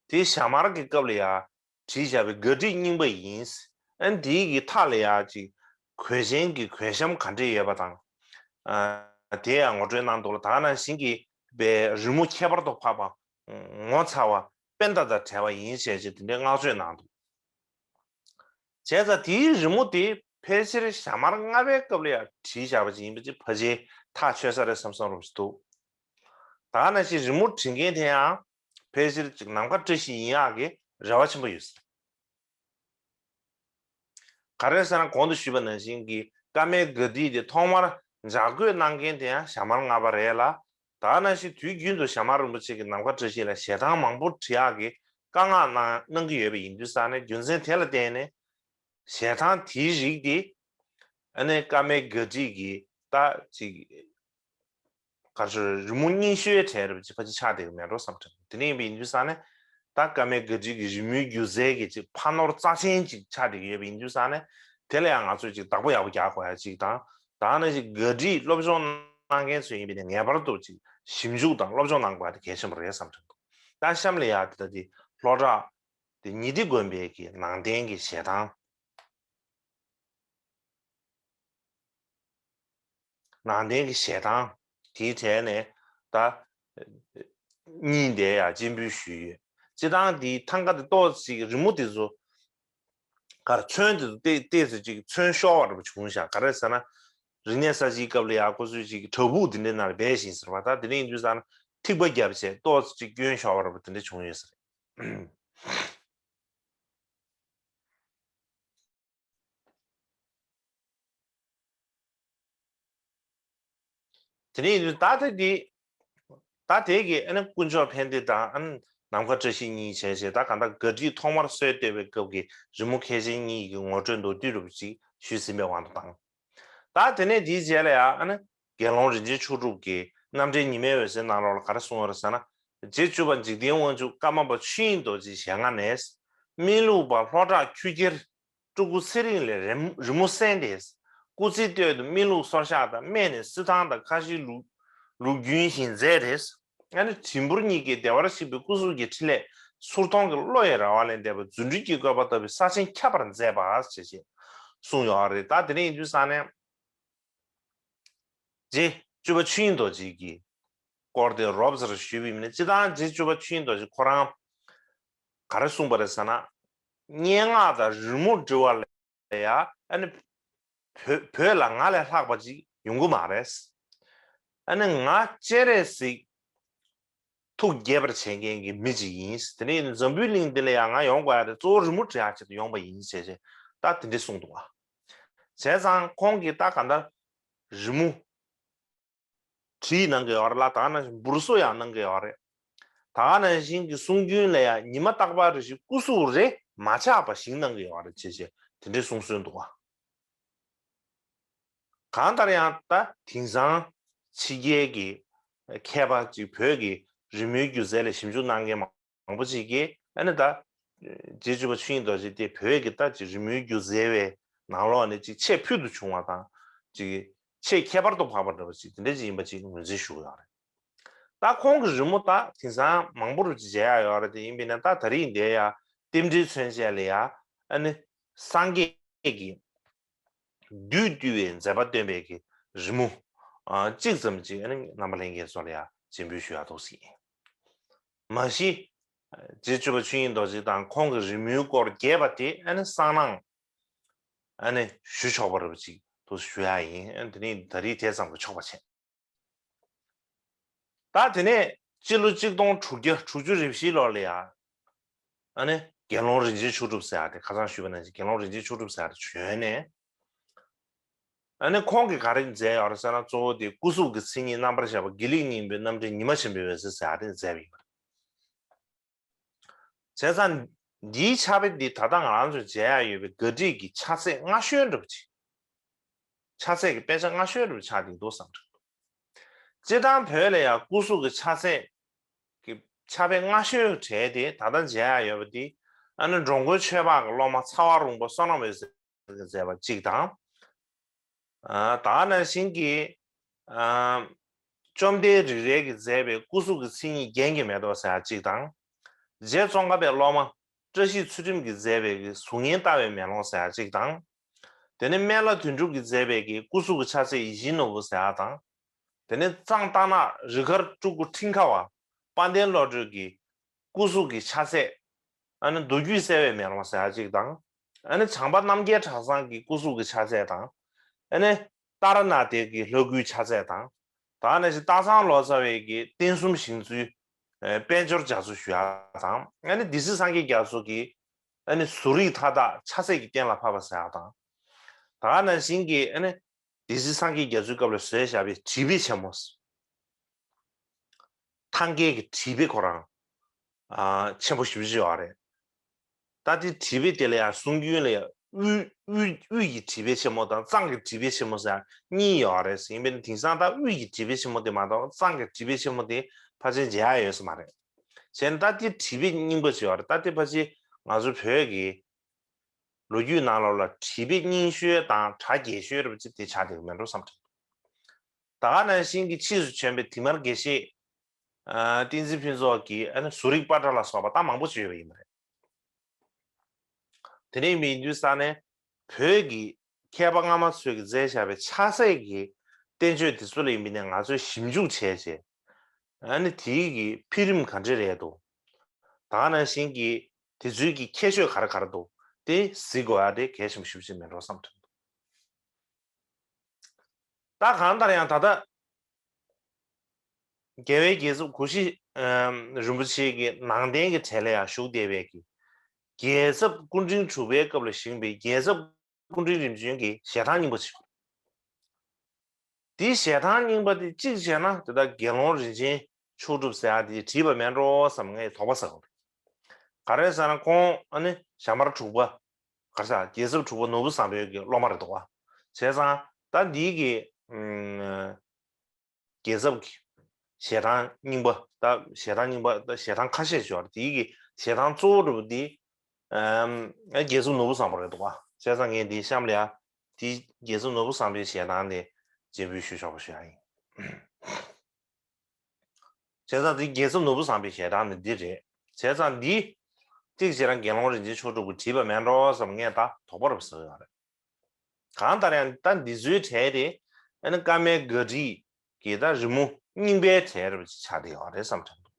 དེ་ཞྭ་དམར་གྱི་སྐབས་ལ་ཡང་བྲིས་བཞག་པའི་དགའ་ཁྲིད་རྙིང་པ་ཡིན། ཨ་ནི་དེའི་གི་མཐའ་ལ་ཡང་ཅིག་གོས་ཆེན་གྱི་གོས་ཤམ་ག་འདྲས་ཡོད་པ་དང་། ཨ་དེ་ཡང་ངོ་སྤྲོད་གནང་འདུག་ལ། ད་ནང་བཞིན་གྱི་པའི་རི་མོ་ཁྱད་པར་དུ་འཕགས་པ། ངོ་མཚར་བ། པད་ཟླ་དང་བྲལ་བ་ཡིན་ཞེས་བྱས་དེ་འདྲའི་བསྔགས་བརྗོད་གནང་འདུག་བྱས་ཙང་དེའི་རི་མོ་དེ་ཕལ་ཆེར་ཞྭ་དམར་ལྔ་པའི་སྐབས་ལ་ཡང་བྲིས་བཞག་པ་ཅིག་ཡིན་པ་ཅིག་ཕལ་ཆེར་ཐག་ཆོད་ས་རེད་བསམ་བསམ་རོབ་ཅིག་འདུག་ད་ནང་བཞིན་རི་མོ་བྲིས་མཁན་དེ་ཡང་ཕལ་ཆེར་ཅིག་ནམ་མཁའ་བཀྲ་ཤིས་ཡིན་ཡག་གི་རེ་བ་ཆེན་པོ་ཡོད་ས་རེད། ག་རེ་ཟེར་ན་གོང་དུ་ཞུས་པ་ནང་བཞིན་གྱི་ཀ་མའི་དགའ་ཁྲིད་དེ་ཐོག་མར་ལྗགས་བཀོད་གནང་མཁན་དེ་ཡང་ཞྭ་དམར་ལྔ་པ་རེད་ལ། ད་ནང་བཞིན་དུས་རྒྱུན་དུ་ཞྭ་དམར་རིན་པོ་ཆེ་གིས་ནམ་མཁའ་བཀྲ་ཤིས་ལ་ཞལ་ཐང་མང་པོ་བྲི་ཡག་གི་བཀའ་མངགས་གནང་གནང་གི་ཡོད་པ་ཡིན་དུས་ཙང་ནས་རྒྱུ་མཚན་དེ་ལ་བརྟེན་ནས་ཞལ་ཐང་དེའི་རིགས་དེ་ཨ་ནི་ཀ་མའི་དགའ་ཁྲིད་ཀྱི་ད་ཅིག་ག་རེ་ཟེར་རི་མོ་རྙིང་ཤོས་གྲས་རེད་ཅིག་ཕལ་ཆེར་ཆགས་བསྡད་ཀྱི་མེད་འགྲོ་བསམ་དྲན། དེ་འདྲ་ཡིན་པ་ཡིན་དུས་ཙང་ནས་ད་ཀ་མའི་དགའ་ཁྲིད་ཀྱི་རི་མོའི་སྒྱུ་རྩལ་གྱི་ཅིག་ཕ་ནོར་རྩ་ཆེན་ཅིག་ཆགས་བསྡད་ཀྱི་ཡོད་པ་ཡིན་དུས་ཙང་ནས་དེ་ལ་ཡང་ང་ཚོས་ཅིག་བདག་པོ་ཡག་པོ་རྒྱག་དགོས་ཡ་ཅིག་དང་། ད་ནང་བཞིན་དགའ་ཁྲིད་སློབ་སྦྱོང་གནང་མཁན་ཚོ་ཡིན་པ་ཡིན་ན་ངེས་པར་དུ་ཅིག་ཞིབ་འཇུག་དང་སློབ་སྦྱོང་གནང་དགོས་ཡ་དེ་གལ་ཆེན་པོ་རེད་བསམ་དྲན་འདུག་ད་གཤམ་ལ་ཡ་དེ་ལྟ་དེ་ལྷོ་བྲག་དེ་ཉི་ཟླའི་དགོན་པའི་གི་ནང་རྟེན་གྱི་ཞལ་ཐང་། ནང་བསྟན་གྱི་ཞལ་ཐང་དེའི་གྲས་ནས་ད་གཉིས་འདས་ཡ་སྤྱན་འབུལ་ཞུས་ཡོད། སྤྱིར་བཏང་དེའི་ཐང་ག་དེ་ཏོག་ཙམ་རི་མོ་དེ་ཚོ་གར་ཚོན་དེ་ཚོ་ཏོག་ཙམ་ཅིག་ཚོན་ཤོར་བ་འདྲ་པོ་བྱུང་ཤག་ག་རེ་ཟེར་ན། རིག་གནས་གསར་བརྗེའི་སྐབས་ལ་ཡ་ཁོ་ཚོས་ཅིག་བྲག་ཕུག་དེ་འདྲའི་ནང་ལ་སྦས་ཤིང་ཟེར་བ། ད་དེ་རིང་དུས་ཙང་ན་ཐིགས་པ་བརྒྱབ་བྱས་ཏོག་ཙམ་ཅིག་སྐྱོན་ཤོར་བ་འདྲ་པོ་དེ་འདྲ་བྱུང་ཡོད་ས་རེད། དེ་ནས་ད་ལྟ་འདི་ད་དེ་གི་ཨ་ནི་དཀོན་མཆོག་ཕན་བདེ་དང་ཨ་ནི་ནམ་མཁའ་བཀྲ་ཤིས་གཉིས་བྱས་བྱས། ད་གང་ལྟར་ག་ཊི་ཐོག་མར་སྲོལ་གཏོད་པའི་སྐབས་ཀྱི་རི་མོ་མཁས་ཆེན་གཉིས་ཀྱི་ངོ་སྤྲོད་མདོར་བསྡུས་རུ་ཅིག་ཞུས་ཟིན་པའི་དབང་དུ་བཏང་། ད་དེ་ནས་དེའི་རྗེས་ལ་ཡང་ཨ་ནི་དགེ་སློང་རིན་ཆེན་མཆོག་གྲུབ་ཀྱི་རྣམ་འགྲེལ་ཉི་མའི་འོད་ཟེར་ནང་ལོགས་ལ་ག་རེ་གསུངས་ཡོད་རེད་ཟེར་ན། རྗེ་བཅུ་པ་འཇིག་རྟེན་དབང་ཕྱུག་ཀརྨ་པ་ཆོས་དབྱིངས་རྡོ་རྗེའི་ཞལ་སྔ་ནས། སྨིན་ལུགས་པ་ལྷོ་བྲག་ཆོས་རྒྱལ་སྤྲུལ་སྐུ་ཚེ་རིང་ལས་རིམ་རི་མོ་གསན་ཏེ། སྐུ་ཚེ་སྟོད་དུ་སྨིན་ལུགས་སོར་བཤགས་དང་སྨད་ནས་བསིལ་ཐང་དང་ཁ་ཞེ་ལུགས་ལུགས་རྒྱུན་བཞིན་མཛད་དེ། ཨ་ནི་བྲིས་འབུར་གཉིས་ཀྱིས་བདེ་བར་གཤེགས་པའི་སྐུ་གཟུགས་ཀྱི་འཕྲིན་ལས་ཚུར་མཐོང་གི་བློ་ཡི་ར་བ་ལས་འདས་པ་རྫུ་འཕྲུལ་གྱི་བཀོད་པ་ལྟ་བུའི་ས་ཆེན་ཁྱབ་པར་མཛད་པ་ཞེས་གསུངས་ཡོད་རེད། ད་དེ་རིང་ཡིན་དུས་ཙང་ནས། རྗེ་བཅུ་པ་ཆོས་དབྱིངས་རྡོ་རྗེ་གི་སྐོར་དེ་རོབ་ཙམ་ཞུས་པ་ཡིན་ན། སྤྱིར་བཏང་རྗེ་བཅུ་པ་ཆོས་དབྱིངས་རྡོ་རྗེ་ཁོ་རང་ག་རེ་གསུངས་པ་རེད་ཟེར་ན། སྙན་ངག་དང་རི་མོ་འབྲི་བ་ལ་ཡ་ཨ་ནི་བོད་བོད་ལ་ང་ལས་ལྷག་པ་ཅིག་ཡོང་གི་མ་རེད། ཨ་ནི་ང་སྤྱན་རས་གཟིགས་ཐུགས་དགྱེས་པར་བྱེད་མཁན་གྱི་མི་ཅིག་ཡིན། དེ་ནས་འཛམ་བུའི་གླིང་འདི་ལ་ཡང་ང་ཡོང་དགོས་ཡ་དེ་གཙོ་བོ་རི་མོ་འབྲི་ཡག་ཆེད་དུ་ཡོང་པ་ཡིན་ཞེས་ཞེས་ད་དེ་འདྲས་གསུངས་འདུག་བ། བྱས་ཙང་ཁོང་གིས་ད་ག་འདྲ་རི་མོ་བྲིས་གནང་གི་ཡོད་རེད་ལ། ད་ག་ནང་བཞིན་འབུར་བཟོ་ཡང་གནང་གི་ཡོད་རེད། ད་ག་ནང་བཞིན་གྱི་གསུང་རྒྱུན་ལ་ཡང་ཉི་མ་རྟག་པར་རེ་བཞིན་སྐུ་གཟུགས་རེ་མ་ཆག་པ་ཞིག་གནང་གི་ཡོད་རེད་ཅེས་བྱས་དེ་འདྲའི་གསུང་སྲོལ་འདུག་བ། གང་ལྟར་ཡང་ད་དེང་སང་ཕྱི་རྒྱལ་གྱི་མཁས་པ་ཅིག་བོད་ཀྱི་རི་མོའི་སྒྱུ་རྩལ་ལ་ཞིབ་འཇུག་གནང་མཁན་མང་པོ་ཅིག་གིས་ཨ་ནི་ད་རྗེ་བཅུ་པ་ཆོས་དབྱིངས་རྡོ་རྗེ་དེ་བོད་ཀྱི་ད་ཅིག་རི་མོའི་སྒྱུ་རྩལ་བའི་ནང་ལོགས་ནས་ཅིག་ཆེས་ཕུལ་དུ་བྱུང་བ་དང་ཅིག་ཆེས་ཁྱད་པར་དུ་འཕགས་པ་འདྲ་བ་ཅིག་དེ་འདྲ་ཅིག་ཡིན་པ་ཅིག་ངོས་འཛིན་ཞུ་གི་ཡོད་རེད། ད་ཁོང་གི་རི་མོ་ད་དེང་སང་མང་པོ་རུ་ཅིག་མཇལ་ཡག་ཡོད་རེད། དེ་ཡིན་པས་ན་ད་ད་རེས་འདིར་ཡ་རྟེན་འབྲེལ་མཚོན་བྱེད་ལ་ཡ་ཨ་ནི་སངས་རྒྱས་ཀྱི་བདུད་བཏུལ་བའི་མཛད་པ་སྟོན་པའི་གི་རི་མོ་ཨ་གཅིག་ཙམ་ཅིག་ཨ་ནི་རྣམ་པ་ལྷན་རྒྱས་ཚོ་ལ་ཡ་སྤྱན་འབུལ་ཞུ་ཡག་འདུག་ཟེར། མ་གཞི་རྗེ་བཅུ་པ་ཆོས་དབྱིངས་རྡོ་རྗེ་དང་ཁོང་གི་རི་མོའི་སྐོར་རྒྱས་པ་དེ་ཨ་ནི་སང་གནངས་ཨ་ནི་ཞུ་ཆོག་པ་རེད་པ་ཅིག་འདུག་ཞུ་ཡག་ཡིན། ཨ་ནི་དེ་ནི་ད་རེས་དེ་ཙམ་གྱིས་ཆོག་པ་བྱས། ད་དེ་ནས་སྤྱི་ལོ་གཅིག་སྟོང་དྲུག་བརྒྱ་དྲུག་ཅུ་རེ་བཞི་ལོ་ལ་ཡ་ཨ་ནི་དགེ་སློང་རིན་ཆེན་མཆོག་གྲུབ་ཟེར་ཡག་དེ་ཁ་སང་ཞུས་པ་ནང་བཞིན་དགེ་སློང་རིན་ཆེན་མཆོག་གྲུབ་ཟེར་ཡག་དེ་བྱོན་ནས། ཨ་ནི་ཁོང་གིས་ག་རེ་མཛད་ཡོད་རེད་ཟེར་ན། གཙོ་བོ་དེ་སྐུ་གཟུགས་ཀྱི་མཚན་ཉིད་རྣམ་པར་བཞག་པ་དགེ་ལེགས་སྙིང་པོའི་རྣམ་འགྲེལ་ཉི་མ་ཆེན་པོའི་འོད་ཟེར་ཟེར་ཡག་དེ་མཛད་པ་ཡིན་པ་རེད། བྱས་ཙང་འདིའི་ཕྱག་དཔེ་འདི་ད་ལྟ་ང་རང་ཚོས་མཇལ་ཡག་ཡོད་པའི་ག་ཊི་གི་ཕྱག་ཚད་སྔ་ཤོས་འདྲ་པོ་ཅིག་ཕྱག་ཚད་ཀྱི་དཔེ་ཆ་སྔ་ཤོས་འདྲ་པོ་ཆགས་བསྡད་འདུག་བསམ་གྱི་འདུག་སྤྱིར་བཏང་བོད་ལ་ཡང་སྐུ་གཟུགས་ཀྱི་ཕྱག་ཚད་ཀྱི་ཕྱག་དཔེ་སྔ་ཤོས་གྲས་དེ་ད་ལྟ་མཇལ་ཡག་ཡོད་པ་འདི་ཨ་ནི་འགྲོ་མགོན་ཆོས་འཕགས་ཀྱི་སློབ་མ་ཚ་བ་རོང་པོ་བསོད་ནམས་འོད་ཟེར་གྱིས་མཛད་པ་གཅིག་དང་། ཨ་ད་ག་ནང་བཞིན་གྱི་ཨ་བཅོམ་ལྡན་རིག་རལ་གྱིས་མཛད་པའི་སྐུ་གཟུགས་ཀྱི་མཚན་ཉིད་རྒྱན་གྱི་མེ་ཏོག་ཟེར་ཡག་གཅིག་དང་། རྗེ་ཙོང་ཁ་པའི་སློབ་མ་བཀྲ་ཤིས་ཚུལ་ཁྲིམས་ཀྱིས་མཛད་པའི་གི་གཟུགས་བརྙན་ལྟ་བའི་མེ་ལོང་ཟེར་ཡག་གཅིག་དང་། དེ་ནས་སྨན་བླ་དོན་གྲུབ་ཀྱིས་མཛད་པའི་གི་སྐུ་གཟུགས་ཀྱི་ཕྱག་ཚད་ཡིད་བཞིན་ནོར་བུ་ཟེར་ཡག་དང་། དེ་ནས་གཙང་རྟ་ནག་རི་མཁར་སྤྲུལ་སྐུ་ཁྲིམས་ཁ་བ་དཔལ་ལྡན་བློ་གྲོས་ཀྱི་སྐུ་གཟུགས་ཀྱི་ཕྱག་ཚད། ཨ་ནི་མདོ་རྒྱུད་གསལ་བའི་མེ་ལོང་ཟེར་ཡག་གཅིག་དང་། ཨ་ནི་བྱམས་པ་རྣམ་རྒྱལ་གྲྭ་ཚང་གི་སྐུ་གཟུགས་ཀྱི་ཕྱག་ཚད་དང་། ཨ་ནི་ཏཱ་ར་ནཱ་ཐའི་གི་ལྷ་སྐུའི་ཕྱག་ཚད་དང་། ད་ག་ནང་བཞིན་སྟག་ཚང་ལོ་ཙཱ་བའི་གི་རྟེན་གསུམ་བཞེངས་ཚུལ་དཔལ་འབྱོར་རྒྱ་མཚོ་ཞུ་ཡག་དང་། ཨ་ནི་སྡེ་སྲིད་སངས་རྒྱས་རྒྱ་མཚོ་གི་ཨ་ནི་གཟུགས་རིས་མཐའ་དག་ཕྱག་ཚད་ཀྱི་རྟེན་ལ་ཕབ་པ་ཟེར་ཡག་དང་། ད་ག་ནང་བཞིན་གྱི་ཨ་ནི་སྡེ་སྲིད་སངས་རྒྱས་རྒྱ་མཚོའི་སྐབས་ལ་བཟོས་བཞག་པའི་བྲིས་དཔེ་ཆེན་མོ། ཐང་གའི་གི་བྲིས་དཔེ་ཁོ་རང་ཨ་ཆེན་པོ་ཞེ་པོ་ཅིག་ཡོད་རེད། ད་དེ་བྲིས་དཔེ་དེ་ལ་ཡང་གསུང་རྒྱུན་ལ་ཡང་དབུས་དབུས་དབུས་ཀྱི་བྲིས་དཔེ་ཆེན་མོ་དང་གཙང་གི་བྲིས་དཔེ་ཆེན་མོ་ཟེར་གཉིས་ཡོད་རེད། ཡིན་པས་ན་དེང་སང་ད་དབུས་ཀྱི་བྲིས་དཔེ་ཆེན་མོ་དེ་མ་གཏོགས་གཙང་གི་བྲིས་དཔེ་ཆེན་མོ་དེ་ཕལ་ཆེར་མཇལ་ཡག་ཡོད་ས་མ་རེད། བྱས་ན་ད་དེ་བྲིས་དཔེ་རྙིང་པ་ཅིག་ཡོད་རེད། ད་དེ་ཕལ་ཆེར་ང་ཚོ་བོད་ཀྱི་ལོ་རྒྱུས་ནང་ལོགས་ལ་བྲིས་དཔེ་རྙིང་ཤོས་དང་གྲ་རྒྱས་ཤོས་རེད་པ་ཅིག་དེ་ཆགས་བསྡད་ཀྱི་མེད་འགྲོ་བསམ་གྱི་འདུག་ད་ག་ནང་བཞིན་གྱི་ཕྱིས་སུ་བྱོན་པའི་དེ་མར་དགེ་བཤེས་ཨ་བསྟན་འཛིན་ཕུན་ཚོགས་ཀྱིས་ཨ་ནི་གཟུགས་རིས་པ་ཏྲ་ལ་སོགས་པ་ད་མང་པོ་ཅིག་ཡོད་པ་ཡིན་པ་རེད། དེ་འདྲ་ཡིན་པ་ཡིན་དུས་ཙང་ནས་བོད་ཀྱི་མཁས་པ་སྔ་མ་ཚོས་ཀྱིས་མཛད་བཞག་པའི་ཕྱག་ཚད་ཀྱི་ བསྟན་བཅོས་དེ་ཚོ་ལ་ཡིན་པ་ཡིན་ན་ང་ཚོས་ཞིབ་འཇུག་བྱས་བྱས། ཨ་ནི་དེའི་གི་འཕེལ་རིམ་ག་འདྲ་རེད་འདུག་ད་ག་ནང་བཞིན་གྱི་དེ་ཚོའི་གི་ཁྱད་ཆོས་ག་རེ་ག་རེ་འདུག་དེ་གཟིགས་དགོས་ཡ་དེ་གལ་ཆེན་པོ་ཞེ་པོ་ཅིག་མིན་འགྲོ་བསམ་དྲན་འདུག་ད་གང་ལྟར་ཡང་ད་ལྟ་རྒྱལ་བའི་རྒྱལ་ཚབ་གུ་ཤྲི་རིན་པོ་ཆེ་གི་ནང་རྟེན་གྱི་གྲས་ལ་ཡང་བཞུགས་བསྡད་པའི་གི་རྒྱལ་ཚབ་སྐུ་ཕྲེང་དྲུག་པའི་སྐབས་ལ་བཞེངས་པའི་རྒྱལ་ཚབ་སྐུ་ཕྲེང་རིམ་བྱོན་གྱི་ཞལ་ཐང་རྙིང་པ་ཅིག་དེའི་ཞལ་ཐང་རྙིང་པ་དེ་གཅིག་བྱས་ན་དེ་དག་དགེ་སློང་རིན་ཆེན་མཆོག་གྲུབ་ཟེར་ཡ་དེ་བྲིས་པ་མེད་འགྲོ་བསམ་ངས་དོགས་པ་ཟ་གི་རེད། ག་རེ་ཟེར་ན་ཁོང་ཨ་ནི་ཞྭ་དམར་དྲུག་པ། ག་རེ་ཟེར་རྒྱལ་ཚབ་དྲུག་པ་ནོར་བུ་བཟང་པོའི་གི་སློབ་མ་རེད་འདུག་བ། བྱས་ཙང་ད་འདིའི་གི་ཨུམ། རྒྱལ་ཚབ་ཀྱི་ཞལ་ཐང་རྙིང་པ་ད་ཞལ་ཐང་རྙིང་པ་ད་ཞལ་ཐང་ཁ་ཤས་ཡོད་རེད། དེའི་གི་ཞལ་ཐང་གཙོ་བོ་འདྲ་པོ་འདི་ཨམ་རྒྱལ་ཚབ་ནོར་བུ་བཟང་པོ་རེད་འདུག་བ། བྱས་ཙང་ངས་འདི་གཤམ་ལ་ཡ་དེ་རྒྱལ་ཚབ་ནོར་བུ་བཟང་པོའི་ཞལ་ཐང་དེ་སྤྱན་འབུལ་ཞུ་ཆོག་པ་ཞུ་ཡ་ཡིན། བྱས་ཙང་དེ་རྒྱལ་ཚབ་ནོར་བུ་བཟང་པོའི་ཞལ་ཐང་ནི་འདི་རེད། བྱས་ཙང་འདི་གཅིག་བྱས་ན་དགེ་སློང་རིན་ཆེན་མཆོག་གྲུབ་ཀྱིས་བྲིས་པ་མེད་འགྲོ་བསམ་ངས་ད་དོགས་པ་རུ་ཟ་ཡོད་རེད། གང་ལྟར་ཡང་ད་འདི་ཚོའི་གྲས་དེ་ཨ་ནི་ཀརྨའི་དགའ་བྲིས་ཀྱི་ད་རི་མོ་རྙིང་པའི་གྲས་རེད་པ་ཅིག་ཆགས་བསྡད་ཡོད་རེད་བསམ་དྲན་འདུག་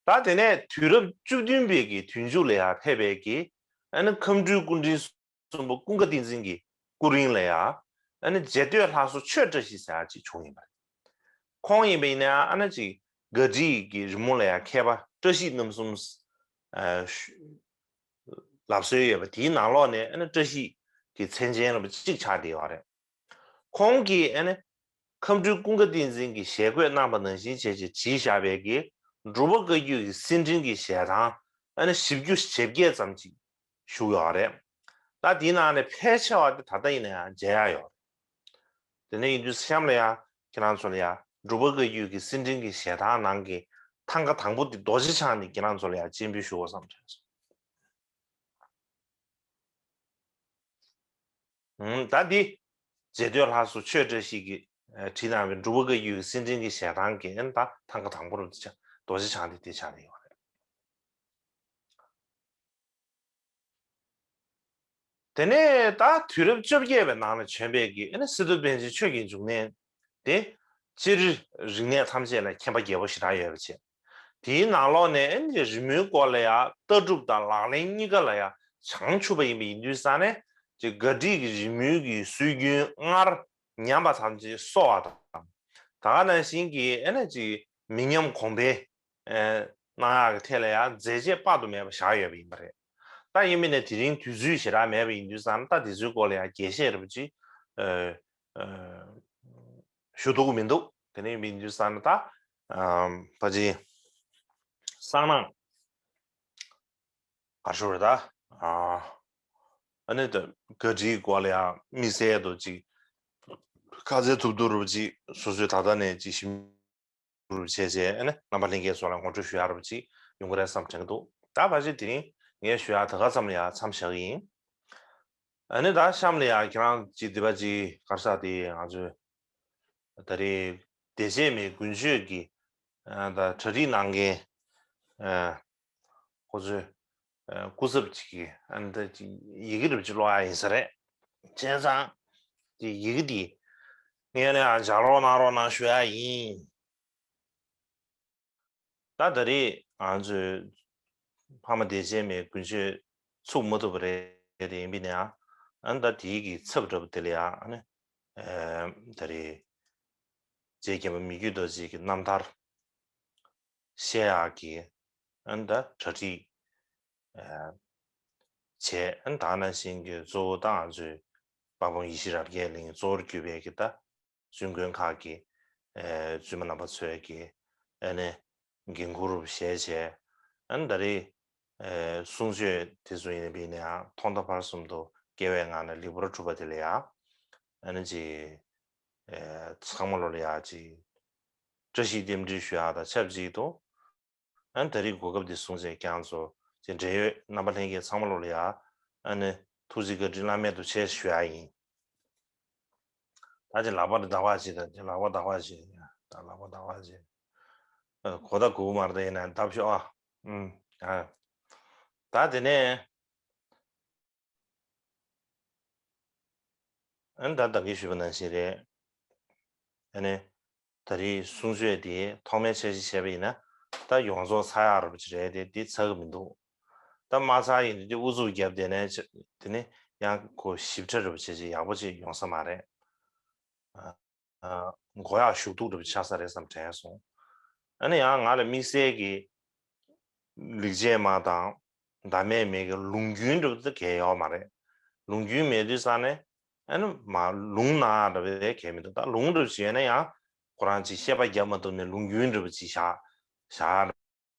ད་དེ་ནས་དུས་རབས་བཅུ་བདུན་པའི་གི་དུས་མཇུག་ལ་ཡང་ཕེབས་པའི་གི་ཨ་ནི་ཁམས་སྤྲུལ་སྐུ་ཕྲེང་གསུམ་པ་ཀུན་དགའ་བསྟན་འཛིན་གྱི་སྐུ་རིང་ལ་ཡང་ཨ་ནི་རྗེ་བསྟོད་ལྷ་སོ་ཆོས་བཀྲ་ཤིས་ཟེར་ཡ་ཅིག་བྱུང་ཡིན་པ་རེད། ཁོང་ཡིན་པ་ཡིན་ན་ཡང་ཨ་ནི་ཅིག་དགའ་བྲིས་ཀྱི་རི་མོ་ལ་ཡང་མཁས་པ་བཀྲ་ཤིས་རྣམ་གསུམ་ཨ་ཞུ་ལབ་སྲོལ་ཡོད་པ་དེའི་ནང་ལོགས་ནས་ཨ་ནི་བཀྲ་ཤིས་ཀྱི་མཚན་ཅན་རིན་པོ་ཆེ་གཅིག་ཆགས་བསྡད་ཡོད་རེད། ཁོང་གིས་ཨ་ནི་ཁམས་སྤྲུལ་ཀུན་དགའ་བསྟན་འཛིན་གྱི་ཞལ་བཀོད་གནང་པ་ནང་བཞིན་བྱས་བྱས་བྲིས་བཞག་པའི་གི་འབྲུག་པ་བཀའ་བརྒྱུད་ཀྱི་སེར་ཕྲེང་གི་ཞལ་ཐང་ཨ་ནི་བཞི་བཅུ་ཞེ་བརྒྱད་ཙམ་ཅིག་བཞུགས་ཡོད་རེད། ད་དེའི་ནང་ནས་ཕལ་ཆེ་བ་དེ་ད་ལྟ་ཡིན་ན་ཡང་མཇལ་ཡ་ཡོད་རེད། དེ་ནས་ཡིན་དུས་གཤམ་ལ་ཡང་ཁྱེད་རང་ཚོ་ལ་ཡང་འབྲུག་པ་བཀའ་བརྒྱུད་ཀྱི་སེར་ཕྲེང་གི་ཞལ་ཐང་ནང་གི་ཐང་ག་དང་པོ་དེ་རྡོ་རྗེ་འཆང་ནས་ཁྱེད་རང་ཚོ་ལ་ཡང་སྤྱན་འབུལ་ཞུ་དགོས་བསམ་དྲན་སོང་། ད་འདི་རྗེ་བསྟོད་ལྷ་སོ་ཆོས་བཀྲ་ཤིས་ཀྱིས་བྲིས་གནང་བའི་འབྲུག་པ་བཀའ་བརྒྱུད་ཀྱི་སེར་ཕྲེང་གི་ཞལ་ཐང་གི་ད་ཐང་ག་དང་པོ་རུ་རྡོ་རྗེ་འཆང་དེ་དེ་ཆགས་ནས་ཡོད་རེད། དེ་ནས་ད་དུས་རབས་བཅོ་བརྒྱད་པའི་ནང་ལ་བྱོན་པའི་གི་ཨ་ནི་སི་ཏུ་པཎ་ཆེན་ཆོས་ཀྱི་འབྱུང་གནས་དེ་སྤྱིར་རིག་གནས་ཐམས་ཅད་ལ་མཁྱེན་པ་རྒྱལ་པོ་ཞེ་དྲག་ཡོད་པ་བྱས། དེའི་ནང་ལོགས་ནས་ཨ་ནི་རི་མོའི་སྐོར་ལ་ཡང་ལྟ་གྲུབ་དང་ལག་ལེན་གཉིས་ཀ་ལ་ཡང་བྱང་ཆུབ་པ་ཡིན་པ་ཡིན་དུས་ཙང་ནས་ཅིག་དགའ་བྲིས་ཀྱི་རི་མོའི་གི་སྲོལ་རྒྱུན་སྔར་ཉམས་པ་ཐམས་ཅད་གསོ་བ་དང་། ད་ག་ནང་བཞིན་གྱི་ཨ་ནི་ཅིག་མི་ཉམས་གོང་འཕེལ་གནང་ཡག་གི་ཐད་ལ་ཡང་མཛད་རྗེས་དཔག་ཏུ་མེད་པ་བཞག་ཡོད་པ་ཡིན་པ་རེད། ད་ཡིན་མིན་ནས་དེ་རིང་དུས་ཚོད་ཞེ་དྲག་མེད་པ་ཡིན་དུས་ཙང་ད་དེ་ཚོའི་སྐོར་ལ་ཡང་རྒྱས་བཤད་རེ་བ་ཅིག་ཞུ་ཐུབ་ཀྱི་མི་འདུག་དེ་ནས་ཡིན་དུས་ཙང་ད་ཕ་ཅི་སང་ནང་ག་ཞུ་རེད་ད། ཨ་ནི་ད་ག་བྲིས་སྐོར་ལ་ཡང་དམིགས་བསལ་དུ་ཅིག་ཁ་ཚལ་ཐུབ་ཐུབ་རེ་བ་ཅིག་སོ་སོས་ད་ལྟ་ནས་ཅིག་ཞིབ་རུ་བྱས་བྱས་ཨ་ནི་རྣམ་པ་ལྷན་རྒྱས་ཚོ་ལ་ངོ་སྤྲོད་ཞུ་ཡག་རུ་ཅིག་ཡོང་གི་རེད་བསམ་དྲན་གྱི་འདུག་ད་ཕལ་ཆེར་དེ་རིང་ངས་ཞུ་ཡག་ད་ག་ཙམ་ལ་ཡང་མཚམས་བཞག་གི་ཡིན། ཨ་ནི་ད་གཤམ་ལ་ཡང་ཁྱེད་རང་ཅིག་འདི་པ་ཅིག་ག་རེ་ཟེར་དེ་ང་ཚོས་ད་རེས་བདེ་བྱེད་མའི་དགུན་ཆོས་ཀྱི་ད་གྲ་སྒྲིག་གནང་མཁན་ཁོ་ཚོས་སྐུ་ཚབ་ཅིག་གིས་ཨ་ནི་ད་ཅིག་ཡི་གེ་རུ་ཅིག་ཀློག་ཡག་ཡིན་ས་རེད། བྱས་ཙང་དེ་ཡི་གེ་དེ་ངས་ནས་ཨ་ལྗགས་ཀློག་གནང་རོགས་གནང་ཞུ་ཡག་ཡིན། ད་ད་རེས་ང་ཚོས་ཕ་མ་བདེ་བྱེད་མའི་དགུན་ཆོས་ཚུགས་མ་ཐུབ་པ་རེད་དེ་ཡིན་པས་ན་ཨ་ནི་ད་དེའི་གི་ཚབ་འདྲ་པོ་དེ་ལ་ཡང་ཨ་ནི་ད་རེས་རྗེ་མཁན་པོ་མི་བསྐྱོད་རྡོ་རྗེ་གི་རྣམ་ཐར་བཤད་ཡག་གི་ཨ་ནི་ད་གྲ་སྒྲིག་བྱས། ཨ་ནི་ད་ནང་བཞིན་གྱི་གཙོ་བོ་ད་ང་ཚོའི་དཔལ་སྤུངས་ཡེ་ཤེས་རབ་རྒྱས་གླིང་གཙོ་བོར་གྱུར་པའི་གི་ད་བཙུན་དགོན་ཁག་གི་བཙུན་མ་རྣམ་པ་ཚོས་ཀྱི་ཨ་ནི་འགན་ཁུར་བཞེས་བྱས། ཨ་ནི་ད་རེས་གསུང་ཆོས་དེ་ཚོ་ཡིན་པས་ནའང་ཐོག་མཐའ་བར་གསུམ་དུ་དགེ་བའི་ངང་ནས་ལེགས་པར་གྲུབ་པ་དེ་ལ་ཡང་ཨ་ནི་ཅིག་ཚང་མ་ལོ་ལ་ཡང་ཅིག་བཀྲ་ཤིས་རྟེན་འབྲེལ་ཞུ་ཡག་དང་ཆབས་ཅིག་ཏུ། ཨ་ནི་ད་རེས་གོ་སྐབས་འདི་བཟུང་བྱས་ཀྱང་ཚོ་ཅིག་འབྲེལ་ཡོད་རྣམ་པ་ལྷན་རྒྱས་ཚང་མ་ལོ་ལ་ཡང་ཨ་ནི་ཐུགས་རྗེ་བཀའ་དྲིན་བླ་མེད་དུ་ཆེ་ཞུ་ཡག་ཡིན། ད་ཅིག་ལག་པ་རེ་ཟླ་བ་ཅིག་དང་ཅིག་ལག་པ་ཟླ་བ་ཅིག་ད་ལག་པ་ཟླ་བ་ཅིག་གོ་ད་གོ་མ་རེད་ད་ཡིན་ན་ལྡབ་ཤོག་ཨ། ཨུམ་ཨ། ད་དེ་ནས་ཨ་ནི་ད་ད་གིན་ཞུས་པ་ནང་བཞིན་རེད། ཨ་ནི་ད་རེས་གསུང་ཆོས་དེ་ཐོག་མའི་འཆར་གཞི་བྱས་པ་ཡིན་ན་ད་ཡོངས་རྫོགས་ཚར་ཡག་རབ་ཅིག་རེད་དེ། དེ་ཚར་གི་མི་འདུག་ད་མ་ཚར་ཡིན་དུས་དེ་ཨུ་ཚུགས་བརྒྱབ་དེ་ནས་དེ་ནི་ཡང་ཁོ་ཞིབ་ཕྲ་རབ་བྱས་ཅིག་ཡག་པོ་ཅིག་ཡོང་ས་མ་རེད། མགོ་ཡག་ཞུགས་ཐུག་འདྲ་པོ་ཆགས་ས་རེད་བསམ་དྲན་སོང་། ཨ་ནི་ཡང་ང་ལ་དམིགས་བསལ་གྱི་ལེགས་བྱས་མ་དང་ཟླ་མེད་མེད་ཀྱི་ལུང་རྒྱུན་འདྲ་པོ་དེ་གལ་ཡོད་མ་རེད། ལུང་རྒྱུན་མེད་དུས་ས་ནས་ཨ་ནི་མ་ལུང་ན་འདྲ་པོའི་གལ་མི་འདུག་ད་ལུང་འདྲ་པོ་ཞིག་ཡོད་ན་ཡང་ཁོ་རང་ཅིག་བཤད་པ་བརྒྱབ་མ་ཐུབ་ནས་ལུང་རྒྱུན་འདྲ་པོ་ཅིག་བཞག་བཞག་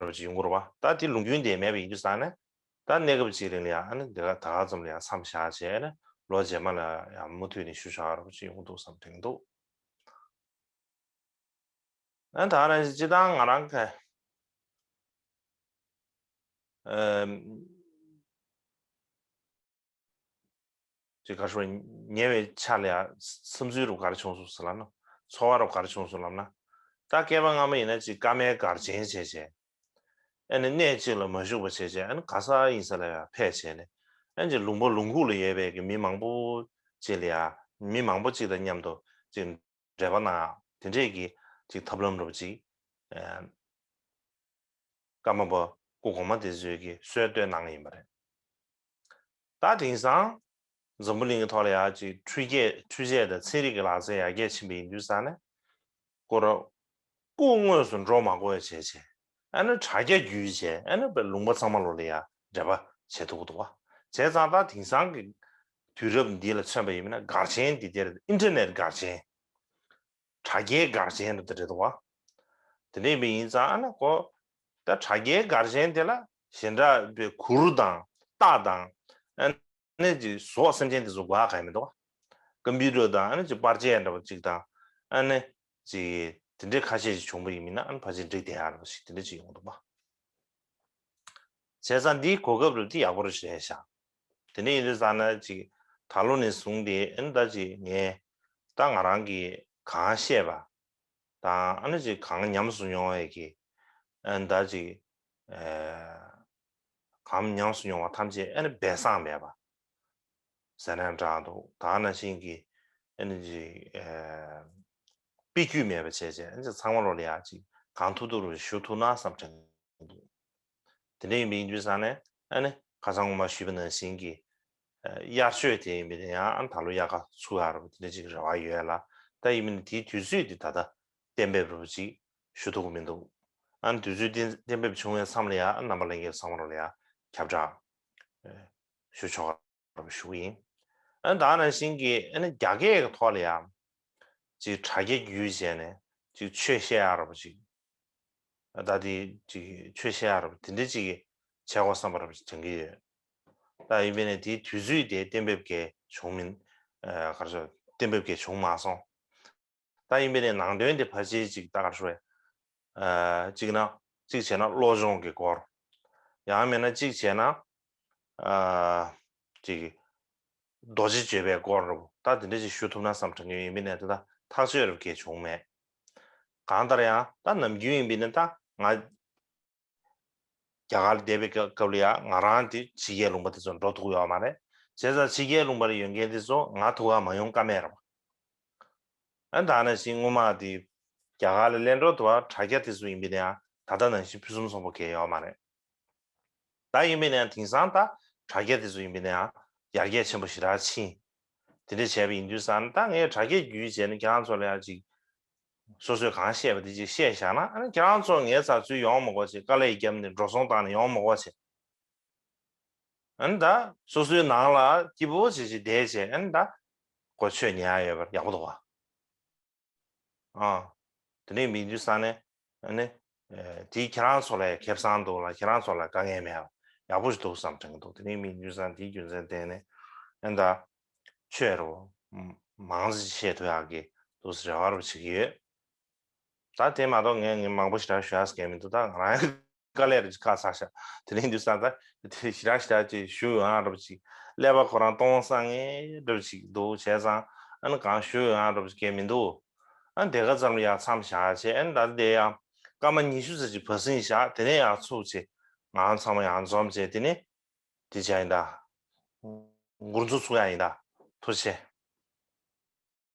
ར་བ་ཅིག་ཡོང་གི་རེད་བ། ད་དེ་ལུང་རྒྱུན་དེ་མེད་པ་ཡིན་དུས་ཙང་ནས་ད་གནས་སྐབས་གཅིག་རིང་ལ་ཡང་ཨ་ནི་དེ་ག་ད་ག་ཙམ་ལ་ཡང་མཚམས་བཞག་བྱས་ནས་ལོ་རྗེས་མ་ལ་ཡང་མུ་མཐུད་ནས་ཞུ་བཞག་ར་བ་ཅིག་ཡོང་གི་འདུག་བསམ་དྲན་གྱི་འདུག་ཨ་ད་ར་སྤྱི་བཏང་ང་རང་ག་ཨམ། ཅིག་ག་རེ་ཞུ་དགོས། ཉེ་བའི་ཆར་ལ་ཡ་བསམ་ཚུལ་རུ་ག་རེ་བྱུང་སོང་ཟེར་ལབ་ན། ཚོར་བ་རུ་ག་རེ་བྱུང་སོང་ལབ་ན། ད་སྐྱེས་པ་སྔ་མ་ཡིན་ན་ཅིག་བཀའ་མའི་སྒར་ཆེན་བྱས་བྱས། ཨ་ནི་གནས་གཅིག་ལ་མ་བཞུགས་པ་བྱས་བྱས། ཨ་ནི་ག་ས་ཡིན་ས་ལ་ཡ་ཕེབས་བྱས་ནས། ཨ་ནི་ཅིག་ལུང་པ་ལུང་ཁུག་ལ་ཡོད་པའི་གི་མི་མང་པོ་ཅིག་ལ་ཡ། མི་མང་པོ་ཅིག་དང་མཉམ་དུ་ཅིག་འབྲེལ་བ་གནང་ཡག་དེ་འདྲས་ཀྱི་ཅིག་ཐབས་ལམ་རུ་ཅིག་ཨ། ཀརྨ་པ་སྐུ་གོང་མ་དེ་ཚོས་ཀྱིས་སྲོལ་བཏོད་གནང་ཡིན་པ་རེད། ད་དེང་སང་འཛམ་བུ་གླིང་གི་ཐོག་ལ་ཡ་ཅིག་འཕྲུལ་ཆས་འཕྲུལ་ཆས་དང་ཚན་རིག་གི་ལག་རྩལ་ཡར་རྒྱས་ཕྱིན་པ་ཡིན་དུས་ཙང་ནས་ཁོ་རང་སྐུ་དངོས་སུ་འགྲོ་མ་དགོས་པ་བྱས་བྱས། ཨ་ནི་དྲ་རྒྱ་བརྒྱུད་བྱས། ཨ་ནི་པའི་ལུང་པ་ཚང་མ་ལོ་ལ་ཡ་འབྲེལ་བ་བྱེད་ཐུབ་ཀྱི་འདུག་བ། བྱས་ཙང་ད་དེང་སང་གི་དུས་རབས་འདི་ལ་མཚོན་པ་ཡིན་ན་སྒར་ཆེན་འདི་དེར་ཨིན་ཊར་ནེཊ་སྒར་ཆེན། དྲ་རྒྱའི་སྒར་ཆེན་དུ་དེ་རེད་འདུག་བ། དེ་འདྲ་ཡིན་པ་ཡིན་ཙང་ཨ་ནི་ཁོ་ད་དྲ་རྒྱའི་སྒར་ཆེན་དེ་ལ་གཞན་དག་པའི་གུར་དང་རྟ་དང་ཨ་ནི་ཅིག་ཟོག་སེམས་ཅན་དེ་ཚོ་དགོས་ཡག་གང་ཡང་མི་འདུག་བ། ཀམ་པུ་ཊར་དང་ཨ་ནི་ཅིག་པར་ཆས་འདྲ་པོ་ཅིག་དང་ཨ་ནི་ཅིག་དེ་འདྲའི་ཁ་ཤས་ཅིག་བྱུང་པ་ཡིན་མིན་ན་ཨ་ནི་ཕལ་ཆེར་འགྲིག་བསྡད་ཡག་འདྲ་པོ་ཞིག་དེ་འདྲ་ཅིག་ཡོང་འདུག་བ། བྱས་ཙང་འདིའི་གོ་སྐབས་རུ་འདི་ཡག་པོ་རུ་བྱས་ཤག་དེ་འདྲ་ཡིན་དུས་ཙང་ན་ཅིག་ད་ལོ་ནས་བཟུང་སྟེ་ཨ་ནི་ད་ཅིག་ངས་ད་ང་རང་གིས་གང་ཤེས་པ་དང་ཨ་ནི་ཅིག་གང་ཉམས་སུ་མྱོང་བའི་གི་ཨ་ནི་ད་ཅིག་ཨ་གང་ཉམས་སུ་མྱོང་བ་ཐམས་ཅད་ཨ་ནི་སྦས་གསང་མེད་པ་ཟེར་ན་འདྲ་འདུག་ད་ནང་བཞིན་གྱི་ཨ་ནི་ཅིག་ཨ་དཔེ་རྒྱུས་མེད་པ་བྱས་བྱས་ཨ་ནི་ཚང་མ་ལོ་ལ་ཡ་ཅིག་གང་ཐུབ་ཐུབ་རུ་ཞུ་ཐུབ་ན་བསམ་དྲན་འདུག་དེ་འདྲ་ཡིན་པ་ཡིན་དུས་ཙང་ནས་ཨ་ནི་ཁ་སང་སྔོན་མ་ཞུས་པ་ནང་བཞིན་གྱི་ཨ་དབྱར་ཆོས་དེ་ཡིན་པ་ཡིན་ན་ཡང་ཨ་ནི་ད་ལོ་དབྱར་ཁ་ཚུགས་ཡག་རུ་དེ་འདྲ་ཅིག་རེ་བ་ཡོད་ལ། ད་ཡིན་པ་ཡིན་ན་དེའི་དུས་ཚོད་དེ་ད་ལྟ་གཏན་འབེབས་རུ་ཅིག་ཞུ་ཐུབ་ཀྱི་མི་འདུག་ཨ་ནི་དུས་ཚོད་གཏན་གཏན་འབེབས་བྱུང་བའི་མཚམས་ལ་ཡ་ཨ་ནི་རྣམ་པ་ལྷན་རྒྱས་ཚང་མ་ལོ་ལ་ཡ་ཁྱབ་བསྒྲགས་ཨ་ཞུ་ཆོག་པ་ཞུ་གི་ཡིན། ཨ་ནི་ད་ནང་བཞིན་གྱི་ཨ་ནི་རྒྱ་སྐད་ཀྱི་ཐོག་ལ་ཡང་ཅིག་དྲ་རྒྱ་བརྒྱུད་བྱས་ནས་ཅིག་ཆོས་བཤད་ཡག་ར་བ་ཅིག་ད་དེ་ཅིག་ཆོས་བཤད་ཡག་ར་བ་དེ་འདྲ་ཅིག་བྱེད་དགོས་བསམ་པ་ར་བ་ཅིག་དྲན་གྱི་ཡོད། ད་ཡིན་པས་ན་དེའི་དུས་ཚོད་དེ་གཏན་འབེབས་གལ་བྱུང་མིན། ཨ་ག་རེ་ཟེར། གཏན་འབེབས་གལ་བྱུང་མ་སོང་། ད་ཡིན་པས་ནས་ནང་དོན་དེ་ཕལ་ཆེར་ཅིག་ད་ག་རེ་ཞུ་དགོས། ཨ་གཅིག་ན་གཅིག་བྱས་ན་བློ་སྦྱོང་གི་སྐོར། ཡང་མིན་ན་གཅིག་བྱས་ན་ཨ་ཅིག་རྡོ་རྗེ་བརྗོད་པའི་སྐོར་རུ་ད་དེ་འདྲ་ཅིག་ཞུ་ཐུབ་ན་བསམ་དྲན་གྱི་ཡོད། ཡིན་པས་ནས་ད་ལྟ་ཐག་གཅོད་རུ་གལ་བྱུང་མེད། གང་ལྟར་ཡང་ད་ནམ་རྒྱུན་ཡིན་པས་ནས་ད་ང་རྒྱ་གར་ལ་བསྡད་པའི་སྐབས་ལ་ཡང་ང་རང་དེ་ཕྱི་རྒྱལ་ལུང་པ་དེ་ཚོར་འགྲོ་ཐུབ་ཡོད་མ་རེད། བྱས་ཙང་ཕྱི་རྒྱལ་ལུང་པ་ལ་ཡོད་མཁན་དེ་ཚོ་ང་ཐུག་ག་མ་ཡོང་ཀ་མེད་རེད་པ། ཨ་ད་ནང་བཞིན་སྔོན་མ་དེ་རྒྱ་གར་ལ་གླེང་གྲོགས་དུ་བ་དྲ་རྒྱ་དེ་ཚོ་ཡིན་པས་ན་ཡང་ད་ལྟ་ནང་བཞིན་ཕུན་སུམ་ཚོགས་པོ་གལ་ཡོད་མ་རེད། ད་ཡིན་པས་ན་ཡང་དེང་སང་ད་དྲ་རྒྱ་དེ་ཚོ་ཡིན་པས་ན་ཡང་ཡར་རྒྱས་ཆེན་པོ་ཞེ་དྲག་ཕྱིན། དེ་འདྲ་བྱས་པ་ཡིན་དུས་ཙང་ད་ངས་དྲ་རྒྱ་བརྒྱུད་བྱས་ནས་ཁྱེད་རང་ཚོ་ལ་ཡང་ཅིག་སོ་སོས་གང་བཤད་པ་དེ་ཅིག་བཤད་བཞག་ན། ཨ་ནི་ཁྱེད་རང་ཚོ་ངའི་ཚབ་ཚུར་ཡོང་མ་དགོས་བྱས། དཀའ་ལས་བརྒྱབ་ནས་འགྲོ་སོང་བཏང་ནས་ཡོང་མ་དགོས་བྱས། ཨ་ནི་ད་སོ་སོའི་ནང་ལ་སྐྱིད་པོ་བྱེད་བྱེད་བསྡད་བྱས། ཨ་ནི་ད་གོ་ཆོད་ཉན་ཡ་ཡོད་པར་ཡག་པོ་འདུག་བ། ཨ་དེ་ནས་མི་འདུས་ས་ནས་ཨ་ནི་ཨེ་དེ་ཁྱེད་རང་ཚོ་ལ་ཡ་ཁེ་བཟང་འདུག་ལ། ཁྱེད་རང་ཚོ་ལ་དཀའ་ངལ་མེད་པ་ཡག་པོ་ཞིག་འདུག་བསམ་དྲན་གྱི་འདུག་དེ་ནས་མི་འདུས་ས་ནས་དེའི་རྒྱུ་མཚན་བརྟེན་ནས་ཨ་ནི་ད་ཆོས་རུ་མང་ཙམ་བཤད་ཐུབ་ཡག་གི་འདུག་སེ་རེ་བ་རུ་བྱེད་ཀྱི་ཡོད། ད་དེ་མ་གཏོགས་ངས་ངས་མང་པོ་ཞེ་དྲག་ཞུ་ཡག་གང་མི་འདུག་ད་ང་རང་དཀའ་ལས་རེ་ཅིག་ཁག་ཚ་ཤག་དེ་རིང་འདུག་ས་ད་དེ་ཞེ་དྲག་ཞེ་དྲག་ཅིག་ཞུ་ཡོང་ཡག་འདྲ་པོ་ཅིག་ཀླད་པ་ཁོ་རང་སྟོང་སང་ངེ་འདྲ་པོ་ཅིག་འདུག་བྱས་ཙང་ཨ་ནི་གང་ཞུ་ཡོང་ཡག་འདྲ་པོ་ཅིག་གང་མི་འདུག་ཨ་ནི་དེ་ག་ཙམ་ལ་ཡག་མཚམས་བཞག་བྱས། ཨ་ནི་ད་དེ་ཡང་སྐར་མ་ཉི་ཤུ་ཙམ་ཅིག་བ་སྲིང་བཞག་དེ་ནས་ཡང་ཚུགས་བྱས། ང་ཚང་མ་ཡང་འཛོམས་བྱས། དེ་ནས་དེ་བྱ་ཡིན་ད། འགོ་འཛུགས་ཚུགས་ཡག་ཡིན་ད། ཐུགས་རྗེ་ཆེ།